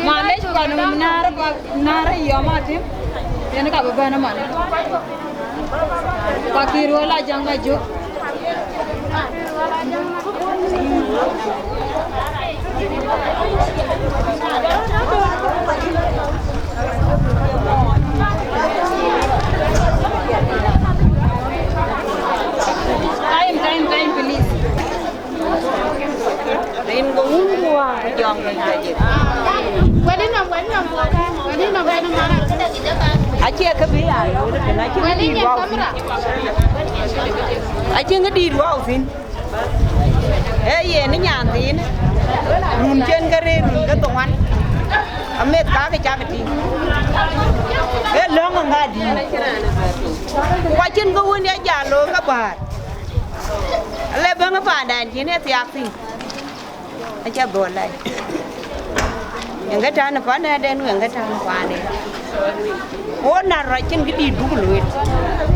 Malec kɔn naar ba naar yɔm atim. Yen ka bï bɛ̈n ëman. Ka kï ruɔl a jaŋ a jök. Time, time, time, please. Rin ke wun ku wäär ku jɔŋ rin ke jik. Wɛ̈t nɔm, wɛ̈t nɔm, wɛ̈t nɔm, wɛ̈t nɔm. Acie kë bï ya lueel tën, acie kë dït wau thïn. Acie kë dït wau thïn. Ee yen nyan thiin, run cen ke rëër, run ke thoŋuan, ameth kakë cakë tïŋ. Ee lɔ̈ŋ ŋa dït. Ku acïn kë wën ya jal looi ke bäär. Ale bäŋ ë paandan cïn ee thiaak thïn. Aca dhuɔl lai. Yen ke tän ë paanɛɛrden, yen ke tän ë paanden. Wo na rɔt cïn kë dït buk lueel.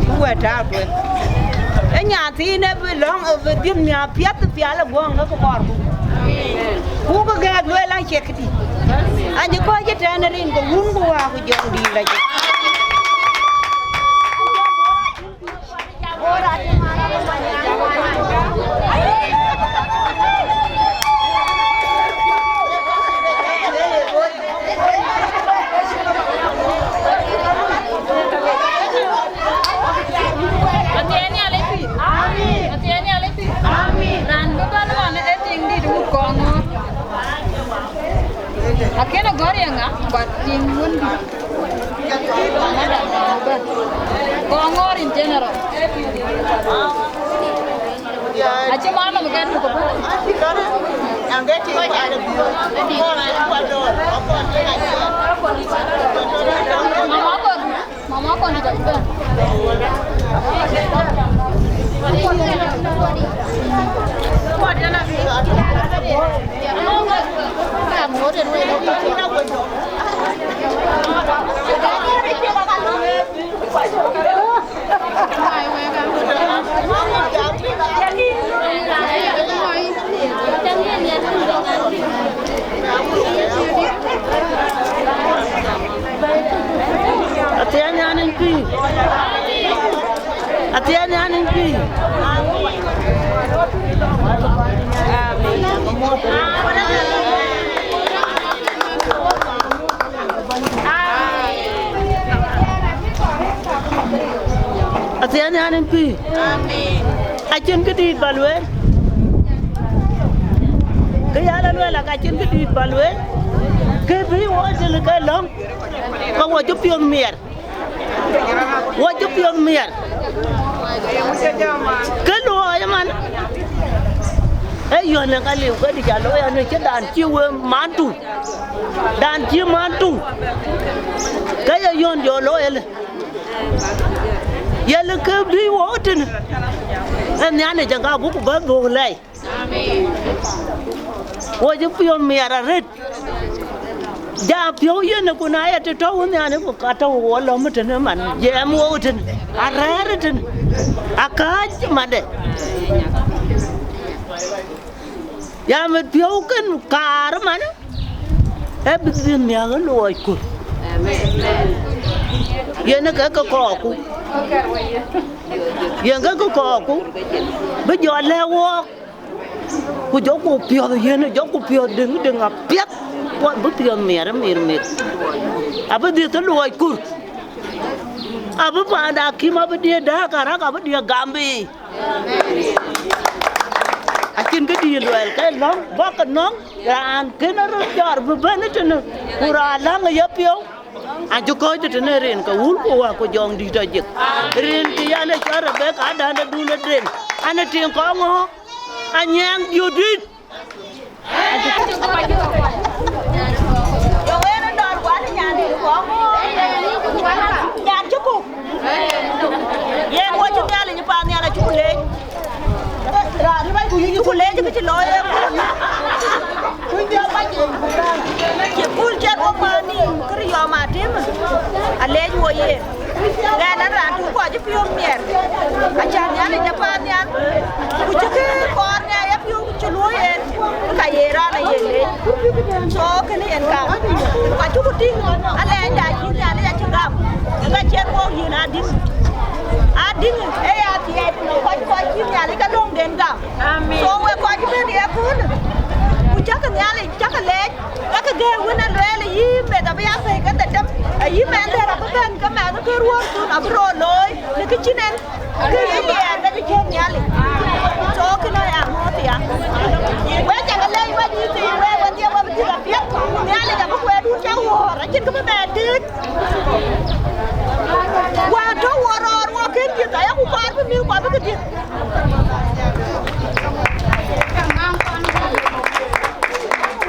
Buk wɛ̈t tääu tueŋ. Ë nyan thiin ë bï lɔ̈ŋ, ë bï dhiëth miäk piɛth pial ë guɔ̈ŋ ke kɔɔrku. Ku bï gɛ̈ɛ̈k lueel an cie këdï. An cï kɔc ëtɛ̈ɛ̈n rin ke wun ku wäär ku jɔŋdït la jik. Athiɛɛn Nhialic pïïr. Amin. Athiɛɛn Nhialic pïïr. Amin. Raan bï bɛ̈n ɣɔn ë tiŋdït wut kɔŋ ŋɔ̈ɔ̈r. Akënë gɔ̈r ye ŋa, but tiŋ wun dït. Kɔŋ ŋɔ̈ɔ̈r in general. Acï man nɔm ke tuk. Mama kɔn, mama kɔn dït abï bɛ̈n. Athiɛɛn Nhialic pïïr. Athiɛɛn Nhialic pïïr. Athiɛɛn Nhialic pïïr. Acïn këdït ba lueel. Kë ya la lueel, ka cïn këdït ba lueel. Kë bï wo jël ke lɔ̈ŋ, ka wo cï piɔ̈ɔ̈th miɛt. Wo cï piɔ̈ɔ̈th miɛt. Kë luɔi man, ee yɔ̈n ë ka liu, ke dï ca looi, an, cï dan cï we man tu. Dan cï man tu. Ke ye yɔ̈n jɔ looi ëlë. Yɛlë ke bï wo tënë, ë Nhialic ë ka buk bä dhuk lɛi. Amen. Wo cï piɔ̈ɔ̈th miɛt arëët. Ja piɔ̈u yen, ku na ye të tɔ̈u Nhialic, ku ka tɔ̈u wo lɔ̈m tënë man, jiɛɛm wo tënë, arɛ̈ɛ̈r tënë, akääc mande. Ya mit piɔ̈u kën kaar man, ee bï dhil miäk ë luɔi kur. Yen ke ke kɔɔrku. Yen ke ke kɔɔrku. Bï jɔ lɛ̈k wook. Ku jɔku piɔ̈ɔ̈th yen, jɔku piɔ̈ɔ̈th deŋ deŋ apiɛth. Ku bï piɔ̈ɔ̈th miɛt ë mir mir. Abï dhiëth ë luɔi kur. Abï paanda akïm, abï diëë dääk arak, abï diëë gam bï. Acïn kë dïït luɛɛl ke lɔ̈ŋ, bɔ̈ ke nɔ̈ŋ, raan kënë röt jɔɔr bï bɛ̈n tënë, ku raan läŋ ë yepiɔ̈u. An cï kɔ̈ɔ̈c tënë rin ke wun ku wäär ku jɔŋdït tɔ jik. Rin cï yan ë cɔl Rebeka, adän de dun ë den, an ë tiŋ kɔŋ ŋö? Anyiɛɛŋ diöt dït. Nyan cï ku. Yen wo cï Nhialic paannhial acuk leec. Raan cï bac ku yïk ku leec kë cï looi ë. Cï kul cɛt wo man nïïm kërë yɔm atem. Aleec wo yen. Ɣɛn an raan tuŋ kɔc ë piɔ̈u miɛt, acän Nhialic ë paannhial, ku cï kë kɔɔr ŋɛɛc ë piɔ̈u cï luɔ̈i en, ka ye raan aye leec. So kënë yen kam, ka cuk tïŋ alɛɛcda cï Nhialic acï gam, ka cïn wok yïn adïŋ. Adïŋ ë ya thiɛɛc ku nɔŋ kɔc kɔc cï Nhialic ke löŋden gam. So wek kɔc bɛ̈n ye köölë, ku cäkï Nhialic cäkï leec. Ka ke gɛ̈ɛ̈r wën a lueel, ayï meth abï ya pɛ̈i ke dhetem, ayï mɛnh dɛ̈t abï bɛ̈n ke mɛnh ke ruɔ̈ɔ̈r thun abï rɔt looi në kë cïn en, kë yï liɛɛr ke kë cïn Nhialic. So kënë aya ŋɔ̈ɔ̈th ya. Wek cä ke lɛc wek yï thii wek wedhie wek bï dhil apiɛth, Nhialic abï kuɛɛrdun cä wuɔ̈ɔ̈r, acïn kë bï bɛ dït. Wäär tɔ̈ wuɔ̈ɔ̈r rɔɔr wok kën dhiëth, ayaku kɔɔr bï mïth kuɔ bï ke dhiëth.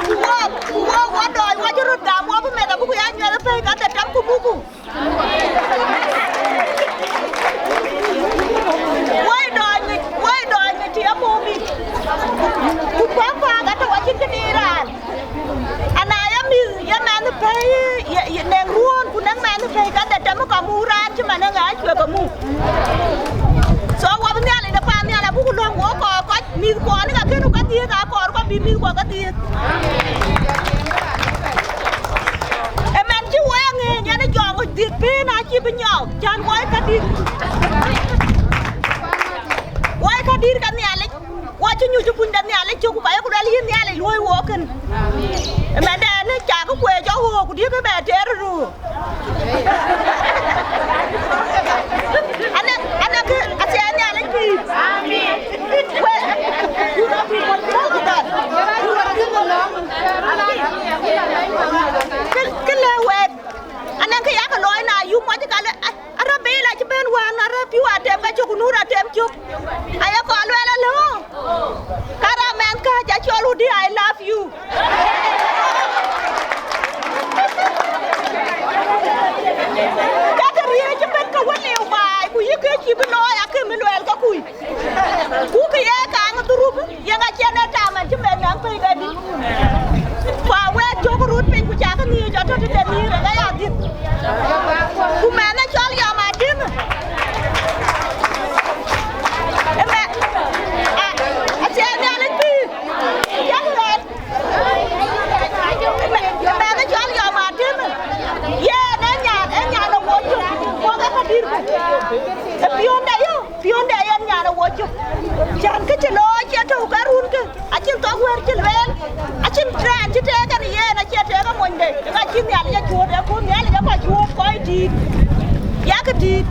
Ku wok, ku wok, wok dɔɔc, wok cï röt gam, wok bï meth abuk ya nyuɛth ë pɛ̈i ka dhetem ku buku. Woi dɔɔc ŋic, woi dɔɔc ŋic të ye muk yic. Ku kuak kuak atɔ̈ acïn këdï raan. Ana ye mïth, ye mɛnh pɛ̈i, ye, ye nɛŋ ruɔ̈ɔ̈n, ku nɛŋ mɛnh pɛ̈i ka dhetem ka muk raan cï man ë ŋa cuek ke muk. So wok bï Nhialic de paannhial abuk lɔ̈ŋ wok kɔɔr kɔc. Mïthkuɔn ë ka kënë ka dhiëëth, akɔɔr kɔ̈k bï mïthkuɔ ke dhiëëth. Ëmɛn cï wek ŋeeny, yen ë jɔŋ dhiëth pën acï bï nyɔɔk, cän woi kadït. Woi kadït ke Nhialic, wɔ cï nyuc ë puny de Nhialic cök, ku ka yeku luɛl yïn Nhialic luɔ̈i wok kën. Ëmɛn dɛn ë cak kueec ë ɣöök, ku diëkë bɛ teer röör. Ana, ana kë, athiɛɛi Nhialic pïïr. Amen. Wek, kë, kë lëu wek, ana kë yak looi na yum mac ka le, a, a rɔ bil acï ben wään, a rɔ piu atem ka cök, ku nu rɔ tem cök. Aye kɔn luɛl alë, ka rɔ mɛnh ka ca cɔl wudï, I love you. Ka të riëëc ëbɛ̈n ke wën liu baai, ku yï kë cï bï looi, akë mi luɛɛl ke kuc. Ku kë ye kaŋ dhurup, yen acie në taman cï meth naŋ pɛ̈i kedï. Ku awek cök rut piny, ku cakë ŋiëc atɔ̈ tëde mïïr, ë ya dhiëth. Ku mɛnh ë cɔl Yɔm Atem. Ëmɛ, a, acie Nhialic pïïr. Yak ɣɛn. Mɛnh ë cɔl Yɔm Atem, yen ë nyan, ë nyan ë wo cök, wok ë ka dït ku. Ë piɔ̈nde yö, piɔ̈nde yen nyan ë wo cök. Cän kë cï looi cie tɔ̈u ke run kë, acïn thok wɛ̈ɛ̈r cï lueel, acïn raan cï teek kɛn yen, acie teek ë monyde, ë ka cï Nhialic acuööt, ë kun Nhialic ë kɔc cuööt kɔc dïït. Yak dïït.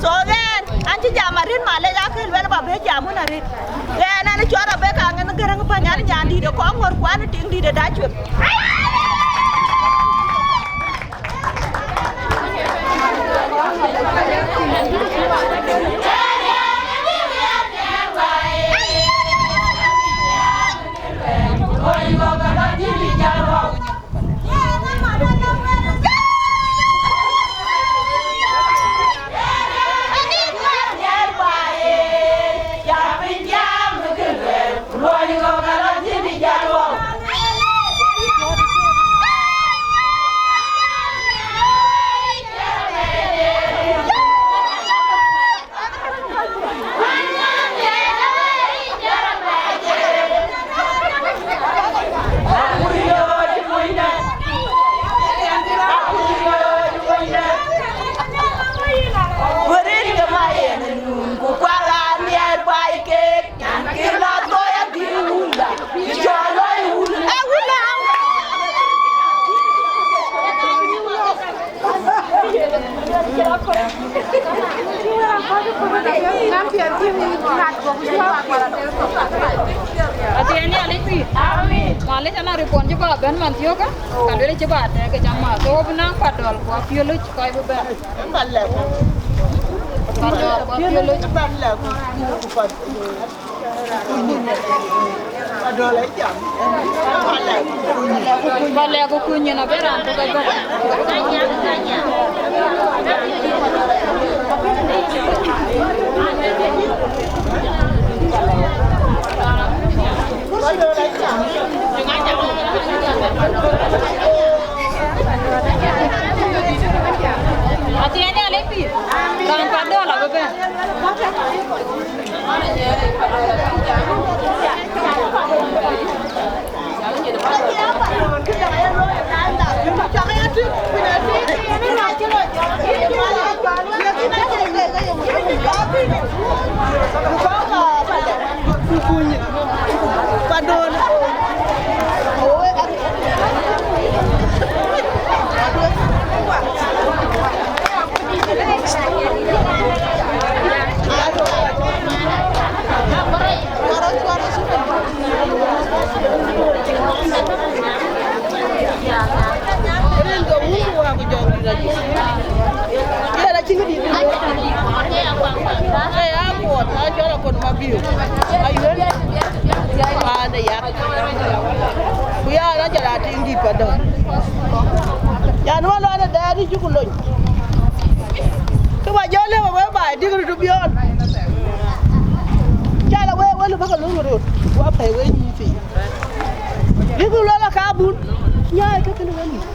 So ɣɛn, an cï jam arëët, malec akë luel ba bë jam wën arëët. Ɣɛn an cɔɔr abë kaŋ ŋɛn Gäräŋ Pany, an nyandït ë kɔŋ ŋɔ̈r, ku an tiŋdït ë da cuëp. Athiɛɛi Nhialic pïïr. Amen. Malec, ana ripon cï ba bɛ̈n man thiökë, ka luel cï ba tɛ̈ɛ̈k ke cam ma. So bï naŋ Padɔl ku Apiölic kɔc bï bɛ̈n. Padɔl ku Apiölic. Ba lɛ̈k ku kuny nyin abï raan tök ëbɛ̈n. Athiɛɛi Ee, aguɔt, acɔl akɔn mabiu. Ayuel. Paande yak. Ku ya na jɔl a tiŋ dït pa dɔ̈. Yan wä lɔ na dɛɛr cï ku lony. Kë ba jɔ lëu we baai dïk röt biɔɔn. Cal a we we lëu bä ke lony röt. Wa pɛ̈i we nyïïn thii. Dïk röt lɔ ka bun. Nyaai ke kënë we mïth.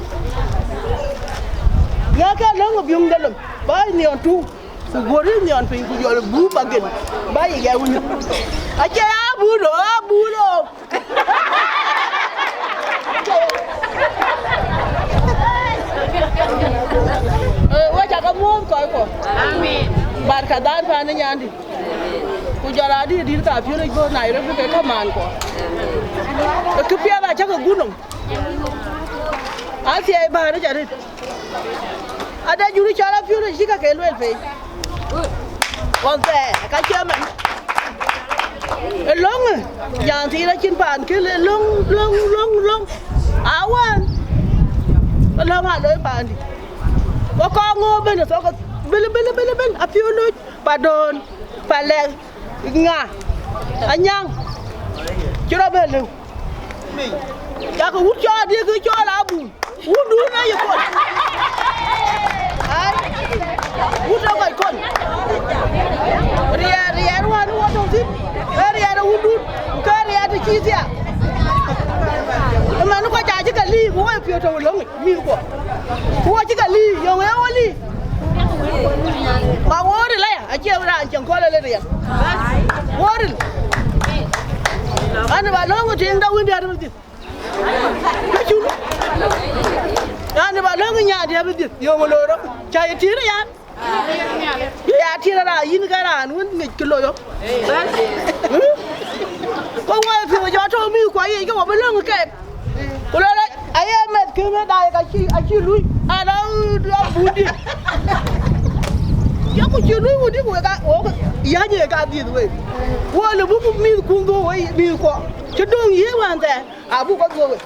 Ŋɛk ke lɔ̈ŋ ë biöŋ de lom, bä nhiɔn tuŋ, ku guöt ë nhiɔn piny, ku jɔl buk agel, bä yic ɛ wun. Acie abun o, abun o. Eh, we cä ke muɔ̈ɔ̈th kɔc kɔ. Amen. Barka dhan paan ë nyandï. Ku jɔl a dït dït ka piööric bɔ̈ Nairobi ke kamaan kɔ. Kë piɛth acä ke guöt nɔm. Athiɛɛi bäär ë cä rït. Ade jur cɔl apiöl cï ka ke luel pei. Ɣɔn thɛɛr ka cï ëmën. Ë löŋ, ë, jam thiin acïn paan kël, ë löŋ, löŋ, löŋ, löŋ. Awään. Ë löŋ aa loi paandï. Wä kɔɔŋ ŋoot bën ë thok, bën, bën, bën, bën, apiöl loc, pa döön, pa lɛk, ŋa, anyaŋ, cï rɔ bɛ lëu. Yak wut cɔɔl diëk cɔɔl abun. Wudun aye kony. Ai. Wut ë kɔc kony. Riɛɛr, riɛɛr wään wä tɔ̈ thïn. Ee riɛɛr ë wudun. Ku ke riɛɛr të cï thiaak. Ëmɛn kɔc acï ke liik, ku wɔ piɔ̈ɔ̈th tɔ̈u ë löŋic, mïthkuɔ. Ku wɔ cï ke liik, yöŋ ee wɔ liik. Ma wɔ ril aya, acie raan cieŋ kɔl ë le riɛl. Wɔ ril. An, ba löŋ ë tiiŋ da wïn diäär ë bï dhiëth. Ka cul. An, ba löŋ ë nyan diäär bï dhiëth. Yöŋ ë loi rɔt. Cä ye tiit ë yan. Ye ya tiit ë raan yïn ke raan wën ŋic kë loi rɔt. Ku wɔ piɔ̈ɔ̈th jɔ tɔ̈u mïthkuɔ yiic ke wɔ bï löŋ ë keek. Ku lɔ aye meth kën ë daai ka cï, acï lui, ala abun dï. Yeku cï lui wudï ku wek a, wok yäny ë ka dhiëth wek. Wɔ lë buk mïthkun dhuɔ̈k wei mïthkuɔ. Cï döŋ yiëë wään thɛɛr, abuk kɔc dhuɔ̈k wek.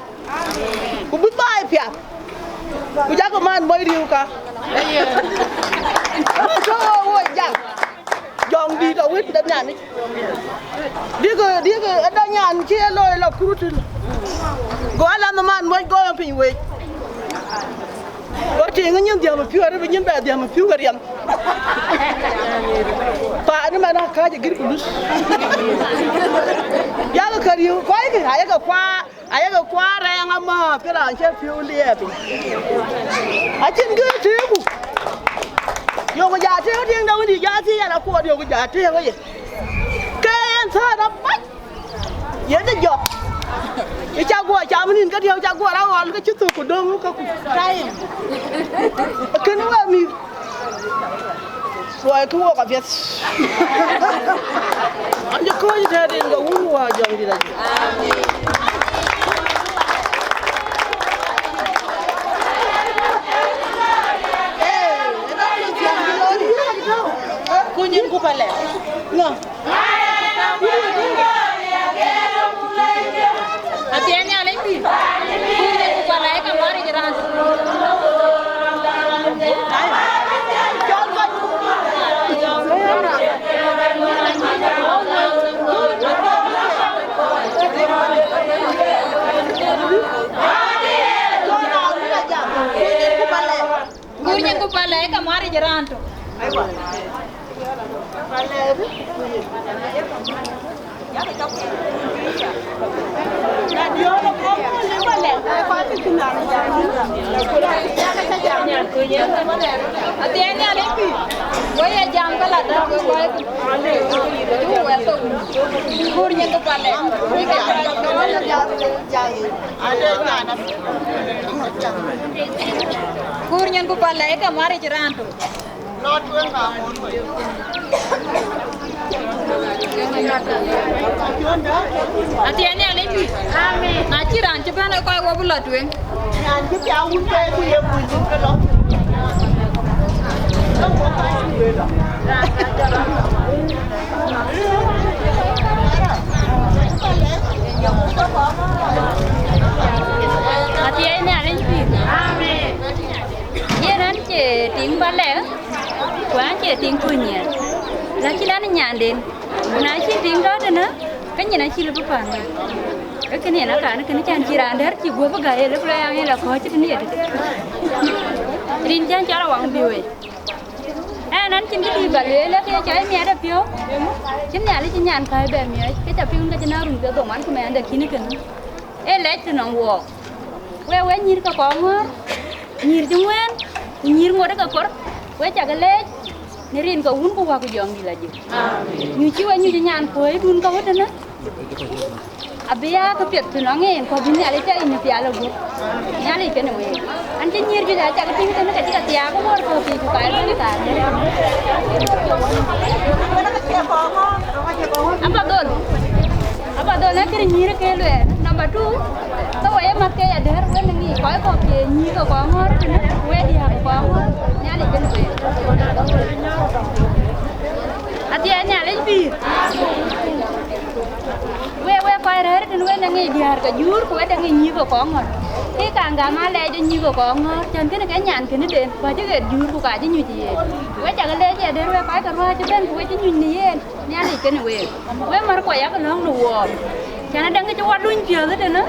Ku bï baai piath. Ku jakï man bɔ̈ riëëu ka. Ku tɔ̈ wɔ woi jam. Jɔŋdït awën de Nhialic. Dïkë, dïkë, ëdë nyan cï e looi lɔ kurutïn. Go alanhë man moc go piny wec. Go tiiŋ nyin dhiäm ë piu arëp nyin bɛ dhiäm ë piu ke riɛm. Paan ëmɛn aa kääc agir ku luth. Yakë ke riëëu kɔckë ayekë kuaar. Ayeke kuaar rɛɛŋ amääth, ke raan cï piɔ̈u liɛɛp piny. Acïn kë tëëku. Yöŋ ja tëëk tiiŋ dawëndï ja thiëëc an, akuɔɔt yöŋ ja tëëk ye. Ke yen thäär abac. Yen de jɔk. Ë cä guɔ cam nïn ke diëu cä guɔ rɔt ɣɔl ke cï thök ku döŋ ke ku. Kën wek mïth. Luɔi kë wok apiɛth. An cï kɔ̈ɔ̈c tëëden ke wun wä jɔŋdït ajï. Kuny en ku palɛ. Ŋa? Athiɛɛn Nhialic pï. Kuny en ku palɛ ka ŋuan yic raan. Kuny en ku palɛ ka ŋuan yic raan tök. Athiɛɛi Nhialic pïïr, wek ye jam ke la däk wek kɔc, ku wɛl thok, kuur nyin ku palɛ, wek ye jam. Kuur nyin ku palɛ, ke maric raan tök. Athiɛɛi Nhialic pïïr. Amen. Na cï raan cï bɛ̈n ë kɔc wɔ bï lɔ tueŋ. Nyan cï piath wun ke ku ye kuc ke lɔ. Athiɛɛi Nhialic pïïr. Amen. Yen an cie tiŋ ba lɛk, ku an cie tiŋ tuny nyiɛɛn. Lakin an nyanden, ku na cï tiŋ tɔ̈ tënë, ke nyin acï lëu bï paŋ. Ke kënë yen akan kënë can cï raan dɛ̈r cï guöp ë gäi, ye lëu bï lɔ yaŋ yen la kɔ̈ɔ̈c tënë ye tëde. Rin cän cɔl awaŋ bï wei. Ɛn an cïn këdï ba lueel, ke ye cɔl miɛt ë piɔ̈u. Cïn Nhialic cï nyan kääc bɛ miɔɔc, ke ca piŋ ke cïn a run ke dhoŋuan ku mɛɛnde kïn kënë. Ee lɛc tënɔŋ wɔɔk. Wek, wek nyïïr ke kɔŋ ŋɔ̈ɔ̈r, nyïïr cï ŋuɛ̈ɛ̈n, ku nyïïr ŋot ke kor, wek cak leec në rin ke Wun ku Wät ku Jɔŋdït Lajik. Nyuc cï we nyuc ë nyan kuööcdun ke wët tënë, abï ya këpiɛth tënɔŋ en, ku abï Nhialic tɔ yïn ë pial ë guöp. Nhialic kenë week. An cï nyïïr juëc acak tïŋ tënë, ke cï ke thiaak ë wär kɔ̈k pïïr ku ka ëbɛ̈n kaar. Apath dhöl, apath dhöl, ee kënë nyïïr ke luɛɛl. Number two, ke we ye mäth ke ya dɛ̈r, we në ŋic kɔc kɔ̈k cie nyïïr ke kɔŋ ŋɔ̈ɔ̈r tënë, we diäär ke kɔŋ ŋɔ̈ɔ̈r, Nhialic kenë week. Athiɛɛi Nhialic pïïr. Wek, wek kɔc rɛ̈ɛ̈r tënë, we në ŋic diäär ke juur, ku we dɛ ŋic nyïïr ke kɔŋ ŋɔ̈ɔ̈r. Ke kaŋ gam alɛɛc ë nyïïr ke kɔŋ ŋɔ̈ɔ̈r, cän kënë ke nyan kënë den, ku acï ɣet juur, ku ka cï nyuc ë yen. We cak leec ya dɛ̈r, wek kɔc ke ruääc ëbɛ̈n, ku we cï nyuc në yen. Nhialic kenë week. Wek mär kuɔ yak lɔ̈ŋ në wɔɔk. Cän adäŋ kë cï wɔ luny piɔ̈ɔ̈th ëtënë,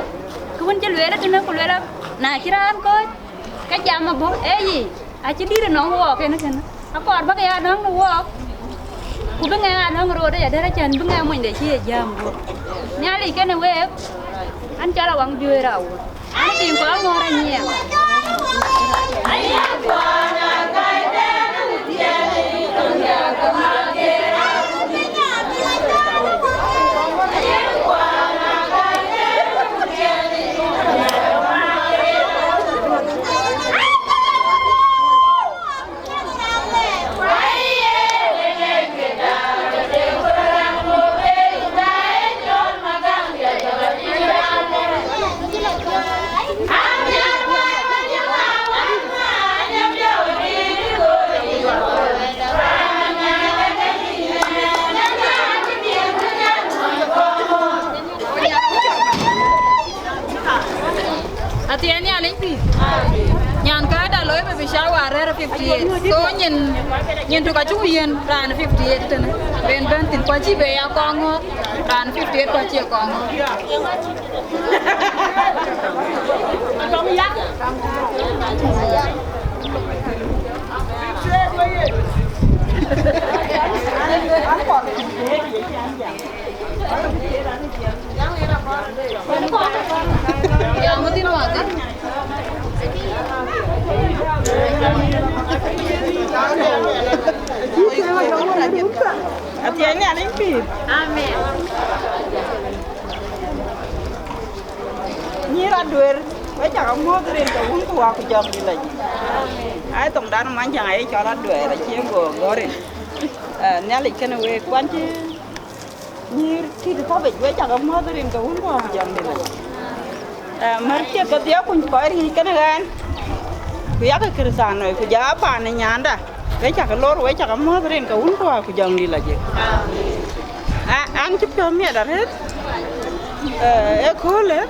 kë wën cï lueel ëtënë, ku lueel na cï raan kɔ̈ɔ̈c, ke jam abɔ̈, ee yic, acï dït ënɔŋ wɔɔk kënë kënë. Akɔɔr bäk ya lɔ̈ŋ në wɔɔk, ku bï ŋɛk a lɔ̈ŋ röt ëya dɛ̈r acän bï ŋɛk monyde cï ye jääm guöp. Nhialic kenë week, an cɔl awaŋ biööc rau wut. An tiŋ kɔŋ ŋɔ̈ɔ̈r anyiɛɛm. Athiɛɛi Nhialic pïïr. Nyan kääda loi baby shower rɛ̈ɛ̈r fifty eight. So nyin, nyin tök acuk yiën raan fifty eight tënë. Ben bɛ̈n thïn, ku acï be ya kɔŋ ŋɔ̈ɔ̈r, raan fifty eight ku acï ye kɔŋ ŋɔ̈ɔ̈r. Athiɛɛi Nhialic pïïr. Amen. Nyïïr Aduer, we cak amuɔ̈th rin ke Wun ku Wät ku Jɔŋdït Lajik. Ai thoŋdan Muɔnyjäŋ aye cɔl Aduer, acie go gɔ̈ɔ̈r rin. Eh, Nhialic kenë week, kuan cï nyïïr tït tɔ̈ bic, we cak amuɔ̈th rin ke Wun ku Wät ku Jɔŋdït Lajik. Eh, mär cie kedhie kuny kɔc riëëc kenë ɣɛn, ku yak Kërëthänooi, ku jɔ paan ë nyanda, we cak lor, we cak amuɔ̈th rin ke Wun ku Wät ku Jɔŋdït Lajik. A, an cï piɔ̈u miɛt arëët, eh, ëköölë.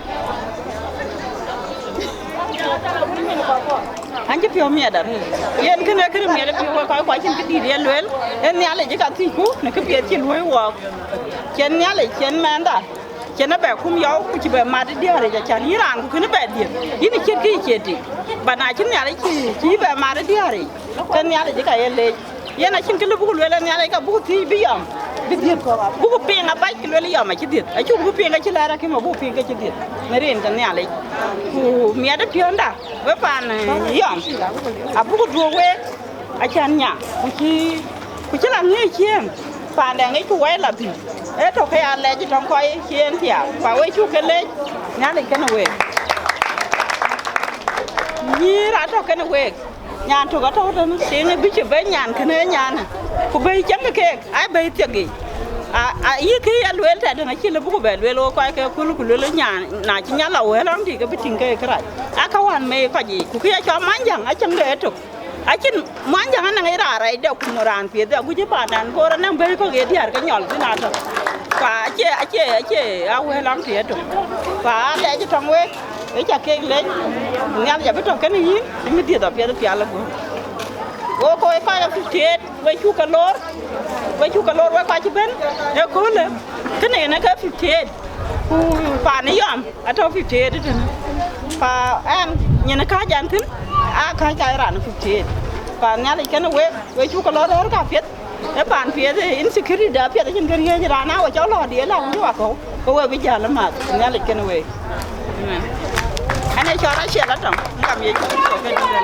An cï piɔ̈u miɛt arëët. Yen kënë kënë miɛt ë piɔ̈u, we kɔc kuɔ acïn këdït ye lueel, ee Nhialic ë ka thiëcku në këpiɛth cï luɔ̈i wɔɔk. Cïn Nhialic, cïn mɛnhda, cïn ë bɛ kum yɔu, ku cï bɛ mat ë diäär yic, acän yïn raan ku kënë bɛ dhiëth, yïn ë ciɛ̈t kë yï ciɛ̈t tik. Ba na cïn Nhialic cï, cï bɛ mat ë diäär yic, ke Nhialic ë ka ye leec. Yen acïn kë lëu buk lueel ë Nhialic, ka buk thiëëc bï yɔm. Cï dhiëth. Buku piŋ abac kë luel yɔm acï dhiëth. Acuk bï piŋ acï lɛɛr akïm abuk piŋ ke cï dhiëth. Në rin ke Nhialic. Ku miɛt ë piɔ̈nda, we paan, eh, yɔm. Abuku duök week, acän nya. Ku cï, ku cï la ŋiëc ciëën. Paandɛ ŋic ku wɛi la thïn. Ee tök ke ya lɛc tɔŋ kɔc ciëën thiaak. Ku awek cuk ke lec, Nhialic kenë week. Nyïïr atɔ̈ kenë week. Nyan tök atɔ̈ tënë, tiiŋ ë bï cï bɛ̈ny nyan kënë nyanë, ku bɛ̈i cäŋ keek, ai bɛ̈i thiek yiic. A, a, yï kë ya lueel tɛ̈dɛ̈n acï lëu bï ku bɛ lueel wo kɔc ke kööl, ku lueel nyan, na cï nyan la wël rɔŋ tï ke bï tïŋ ke kërac. Aa ka wään mei kɔc yiic, ku kë ya cɔl Muɔnyjäŋ, acäŋ de ëtök. Acïn Muɔnyjäŋ anäŋ ë raan rɛɛcde, ku raan piɛthde, aguc ë paandan Bor anäŋ bɛ̈i kɔ̈k ye diäär ke nyɔl thïn atɔ̈. Ku acie, acie, acie a wël rɔŋ tï ëtök. Ku aa lɛc tɔŋ wek. Ë ca kek lec, Nhialic abï tɔ̈ kenë yïn, cï mïth dhiëth apiɛth pial ë guöp. Wo kɔc, kɔc ë fifty eight, we cuk ke lor, we cuk ke lor, we kɔc cï bɛ̈n ëköölë, kënë yen ë ke fifty eight, ku paan ë yɔm atɔ̈ fifty eight tënë. Pa ɛn, nyin ë kääc ɛn thïn, aa kääc ka raan ë fifty eight. Pa Nhialic kenë wek, we cuk ke lor röör ka piɛth. Ë paan piɛth, ë insecurity da piɛth, acïn kë riëëc raan, a we cɔk lɔ diëël, a wun cï wakɔ̈u, ke we bï jäl ë math, Nhialic kenë week. Amen. Ɛn ee cɔl Rachel Atɔŋ, ŋam ye cɔl Rachel ke duël.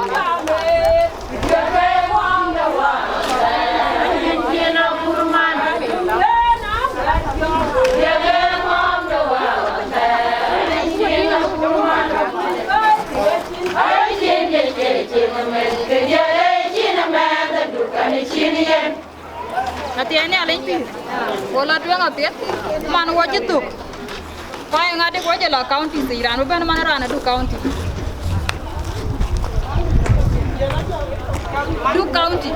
Athiɛɛi Nhialic pïïr, wo lɔ tueŋ apiɛth, man wo cï thök. Ku aye ŋa dek wo jɔ lɔ county thic, raan bï bɛ̈n man raan adu county. Du county.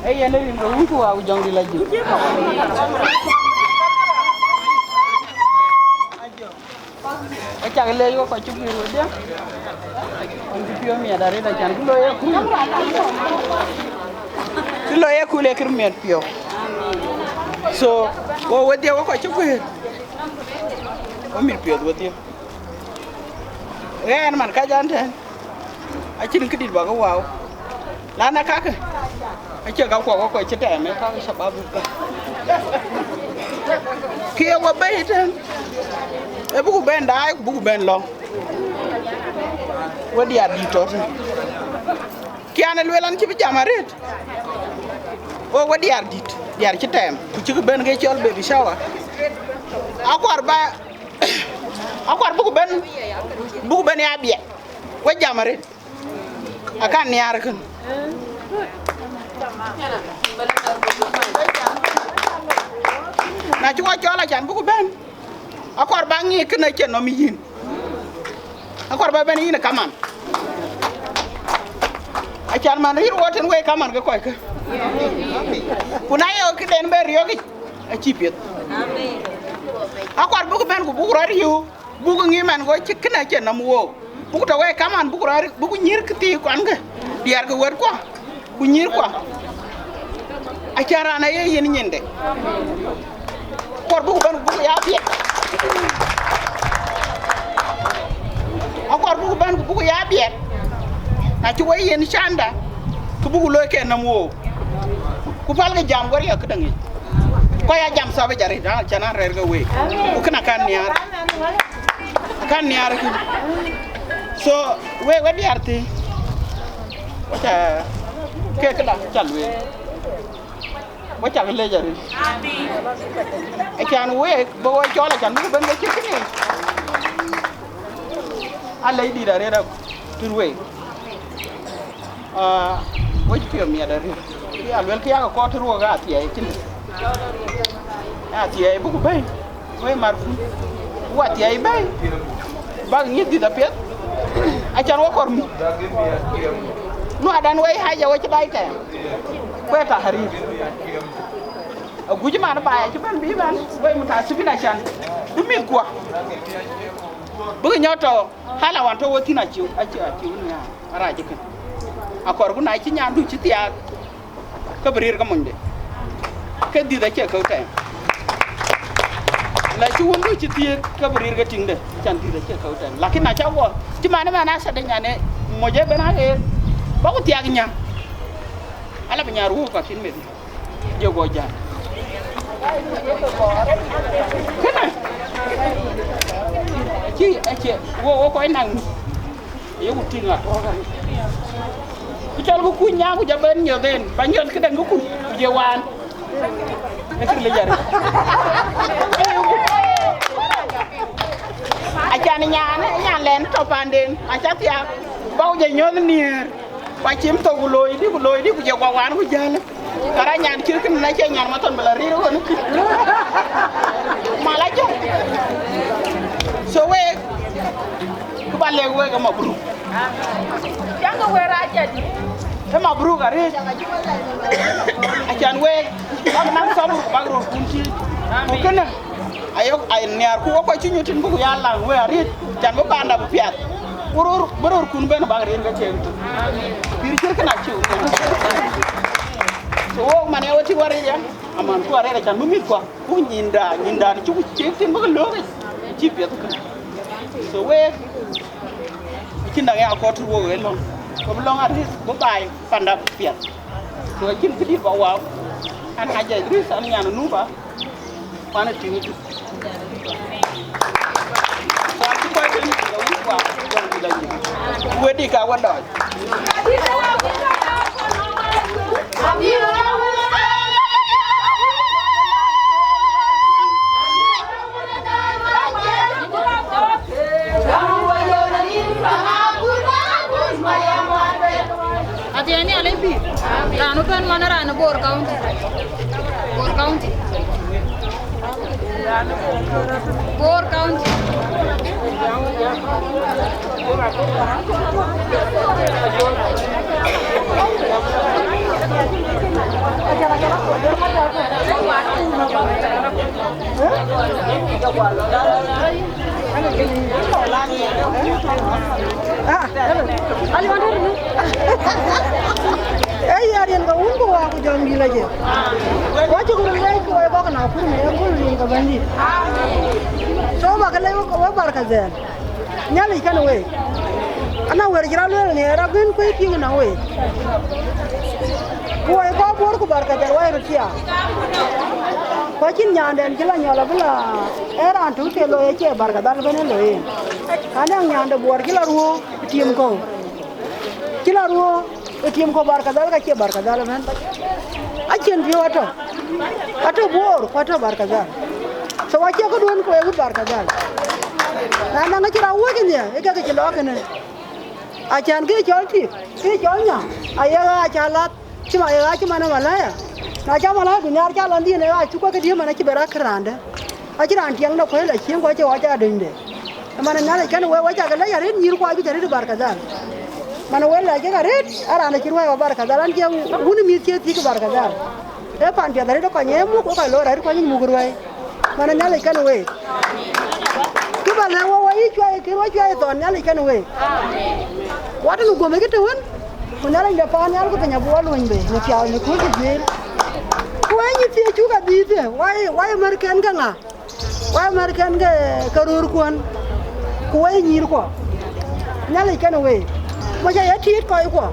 Ee yen rin ke wun ku wa ku jɔŋdï la jik. Acak leec wek kɔc cï guiir wedhie. Wën cï piɔ̈u miɛt arëët acan kë looi ë kul. Kë looi ë kul ë kër miɛt piɔ̈u. So, wo wedhie wek kɔc cï guiir. Wo mit piɔ̈th wedhie. Ɣɛn man ka jan tɛ̈n. Acïn këdït bä ke wau. Lan ë kakë, acie ka kuɔk ke kɔc cï tɛɛm, ee kakë shabab ë ka. Kë ye we bɛ̈i tɛ̈n, ee buku bɛ̈n daai, ku buku bɛ̈n lɔ̈ŋ. We diaar dït tɔ̈ tɛ̈n. Kian ë lueel an cï bï jam arëët. Wo we diaar dït, diaar cï tɛɛm, ku cïkï bɛ̈n ke cɔl baby shower. Akuar bä, akuar buku bɛ̈n, buku bɛ̈n ya biɛt. We jam arëët. Akan nhiaar kën. Na cï wɔ cɔl acan buku bɛ̈n. Akuar bä ŋic kën acie nɔm yïn. Akuar bä bɛ̈n yïn ë kaman. Acan man rïïr wɔ tën wei kaman ke kɔckë. Ku na ye këden bɛ riɔ̈kic, acï piɛth. Akuar buku bɛ̈n ku buku rɔt riëëu, buku ŋic man go cï kën acie nɔm wook. Buku tɔ wei kaman, buku rɔt, buku nyïïr këthiinakäŋ, diɛɛrkï wɛ̈tkuɔ, ku nyïïrkuɔ. Acan raan aye yen nyinde. Akuar buku bɛ̈n, buku ya biɛt. Akuar buku bɛ̈n, ku buku ya biɛt. Na cï wei yen canda, ke buku looi ke nɔm wook. Ku pälkï jam wär ya këdäŋ yic. Kɔc aa jam thabic arëët, acan an rɛɛr ke week. Ku kën akan nhiaar. Akan nhiaar kën. So, wek we diaar thïn. Waca ke këda ca lueel. Waca ke lec arëët. Acan week, bä wɔ cɔl acan bï bɛ̈n ke cït kënë. A lec dït arëët a tïr week. Ah, wec piɔ̈u miɛt arëët. Kë ya luel kë yakë kɔɔr të ruɔk athiɛɛi cïn. Athiɛɛi buku bɛ̈i. Wei marku. Ku athiɛɛi bɛ̈i. Bak nyith dït apiɛth. Acan wɔ kɔr mïth. Nuadan wei haja wec daai tɛɛm. Kuɛ tahrir. Aguc man baai acï bɛ̈n bï bɛ̈n. Wei mutasibin acan. Ku mïthkuɔ bïk nyɔt tɔ hala wan tɔ wɔ thïn, aciu aciu aciu nhiaar arac kën. Akɔrku na cï nyandu cï thiaak, ke bï rir ke monyde, ke dhiëth acie keu tɛɛm. La cï wundu cï thiëëk, ke bï rir ke tiŋde, can dhiëth acie keu tɛɛm. Lakin na ca wɔ cï man ëmɛn asade nyane moc ëbɛ̈n aɣeer, ba ku thiak nyaŋ, ala bï nyaar wuu ka cïn meth. Je guɔ jäl. Kënë acie acie wo wo kɔc naŋ, yeku tïŋ atɔ̈. Ku cɔl ku kuc nyaŋ ku jɔ ben nyuɔth en, ba nyuɔth këdäŋ ku kuc ku je waan. Ë kër le jari. Acan nyan nyan lɛn tɔ panden, aca thiak, ba ku je nyuɔth nier. Ku acim thok ku looi di ku looi di ku je guɔ waan ku jäl. Kara nyan cït kënë na cie nyan mathon bï la rir ɣön. Mal ajɔ. So wek, ku ba lek wek ë mabruk. Cäŋ ke wek rac adï? Ë mabruk arëët. Acan wek bak naŋ sabur ku bak röörkun tiëc. Ku kënë ayok, ai nhiaar ku wok kɔc cï nyuc tïn bï ku ya laŋ wek arëët, can bï panda bï piath. Ku röör, bï röörkun ben bak rir ke cek tïn. Pïïr cït kënë acï wek. So wok man ë wek tïŋ wär ya, aman ku arëët acan bï mïthkuɔ. Ku nyinda, nyinda cï ku cek tïn bï ke löökic, cï piɛth kënë. So wek, cïn daŋ ya kɔt wok ë lɔŋ. Ku bï lɔŋ arëët, bï baai panda piɛth. So acïn këdït ba wau. An Haja Idris, an nyan Nuba. Kuan ë tïŋ juëc. Kuan cï kɔc tën, ke wïc kuan, kuan cï la juëc. Wëdï ka wä dɔɔc. Atiɛɛn nhial ë pïïr. Raan ëbɛ̈n man ë raan ë Bor County. Bor County. Bor County. Ah, hello. Ali wonder ni. Eh, ya rien ka wun ko wa ku jong di la je. Wa ci guru le ko wa ko na kur me ko rien ka bandi. So ba ka le ko wa barka zen. Nhialic kënë week. Ana wër cï rɔt lueel në rɔt gën kuëi piŋ në week. Ku woi kɔc Bor ku barkadhal wai röt thiaak. Ku acïn nyanden cï la nyɔl abï la ee raan tök ke looi acie barkadhal ëbɛ̈n ë looi en. Anɛŋ nyande Bor cï la ruöök ë tim kɔ̈u. Cï la ruöök ë tim kɔ̈u barkadhal ka cie barkadhal ëbɛ̈n. Acïn piɔ̈u atɔ̈. Atɔ̈ Bor ku atɔ̈ barkadhal. So acie këduön ku ee wut barkadhal. Na naŋ acï rɔt wuɔ̈c ë nhië ë kek cï lɔ kënë. Acan kë cɔl tik, kë cɔl nyam, aye ɣaac ca lath, cï ma ye ɣaac cï man ë malaya. Na ca malaya du nhiaar ca lɔ ndïïn ë ɣaac cï kuɔ̈k këdï man acï bɛ rak kë raandë. Acï raan tiɛŋ de kuël acieŋ ku acï ɣɔc ca dönyde. Ëman ë Nhialic kënë wek, wek cakë lɛc arëët nyïïr kuac bï cä rëët ë barkadhal. Man ë wek lɛc kek arëët, a raan acï ruäi wa barkadhal, an, cie wun ë mïth cie thiëk ë barkadhal. Ee pan piɛth arëët ë kɔc ë muk, ë kɔc loor arëët kuany muk ruäi. Man ë Nhialic kënë week. Kë bä lɛ̈k wek, wek yï cuai, kën wek cuai thɔn Nhialic kënë week. Watënë guöm ë kë të wën, ku Nhialic de paan nhial ku piny abï wa luöny bei në piath në kööl cï juëër. Ku wek nyï thiëëc cuk adhiith, wai, wai mär kɛn ke ŋa? Wai mär kɛn ke, ke röörkuön, ku wek nyïïrkuɔ. Nhialic kënë week. Mɔc aye tiit kɔckuɔ,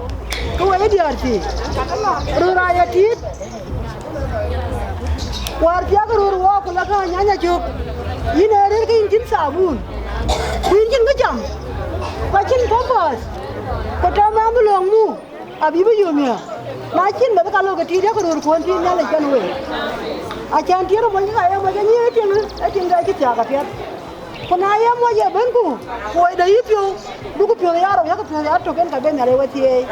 ku wek diäär thii. Röör aye tiit. Wäär thiak röör wɔ ku la kä nyanya cök, yïn ee rëër ke yïn cïn thabun, ku yïn cïn kë cam, ku acïn purpose, ku tɔ mɛnh bï löŋ mu, abï bï yom ya. Na cïn meth ka lok ke tiit yak röör kuön tiit Nhialic kënë week. Acän tiɛ̈r mony ka ye mɔc anyiëë etiŋ, etiŋ ke cï thiaak apiɛth. Ku na ye mɔc ye bɛ̈nku, ku woi de yï piɔ̈u, duku piɔ̈u ya rou, yak piɔ̈u ya tök en ka ben Nhialic we thieei.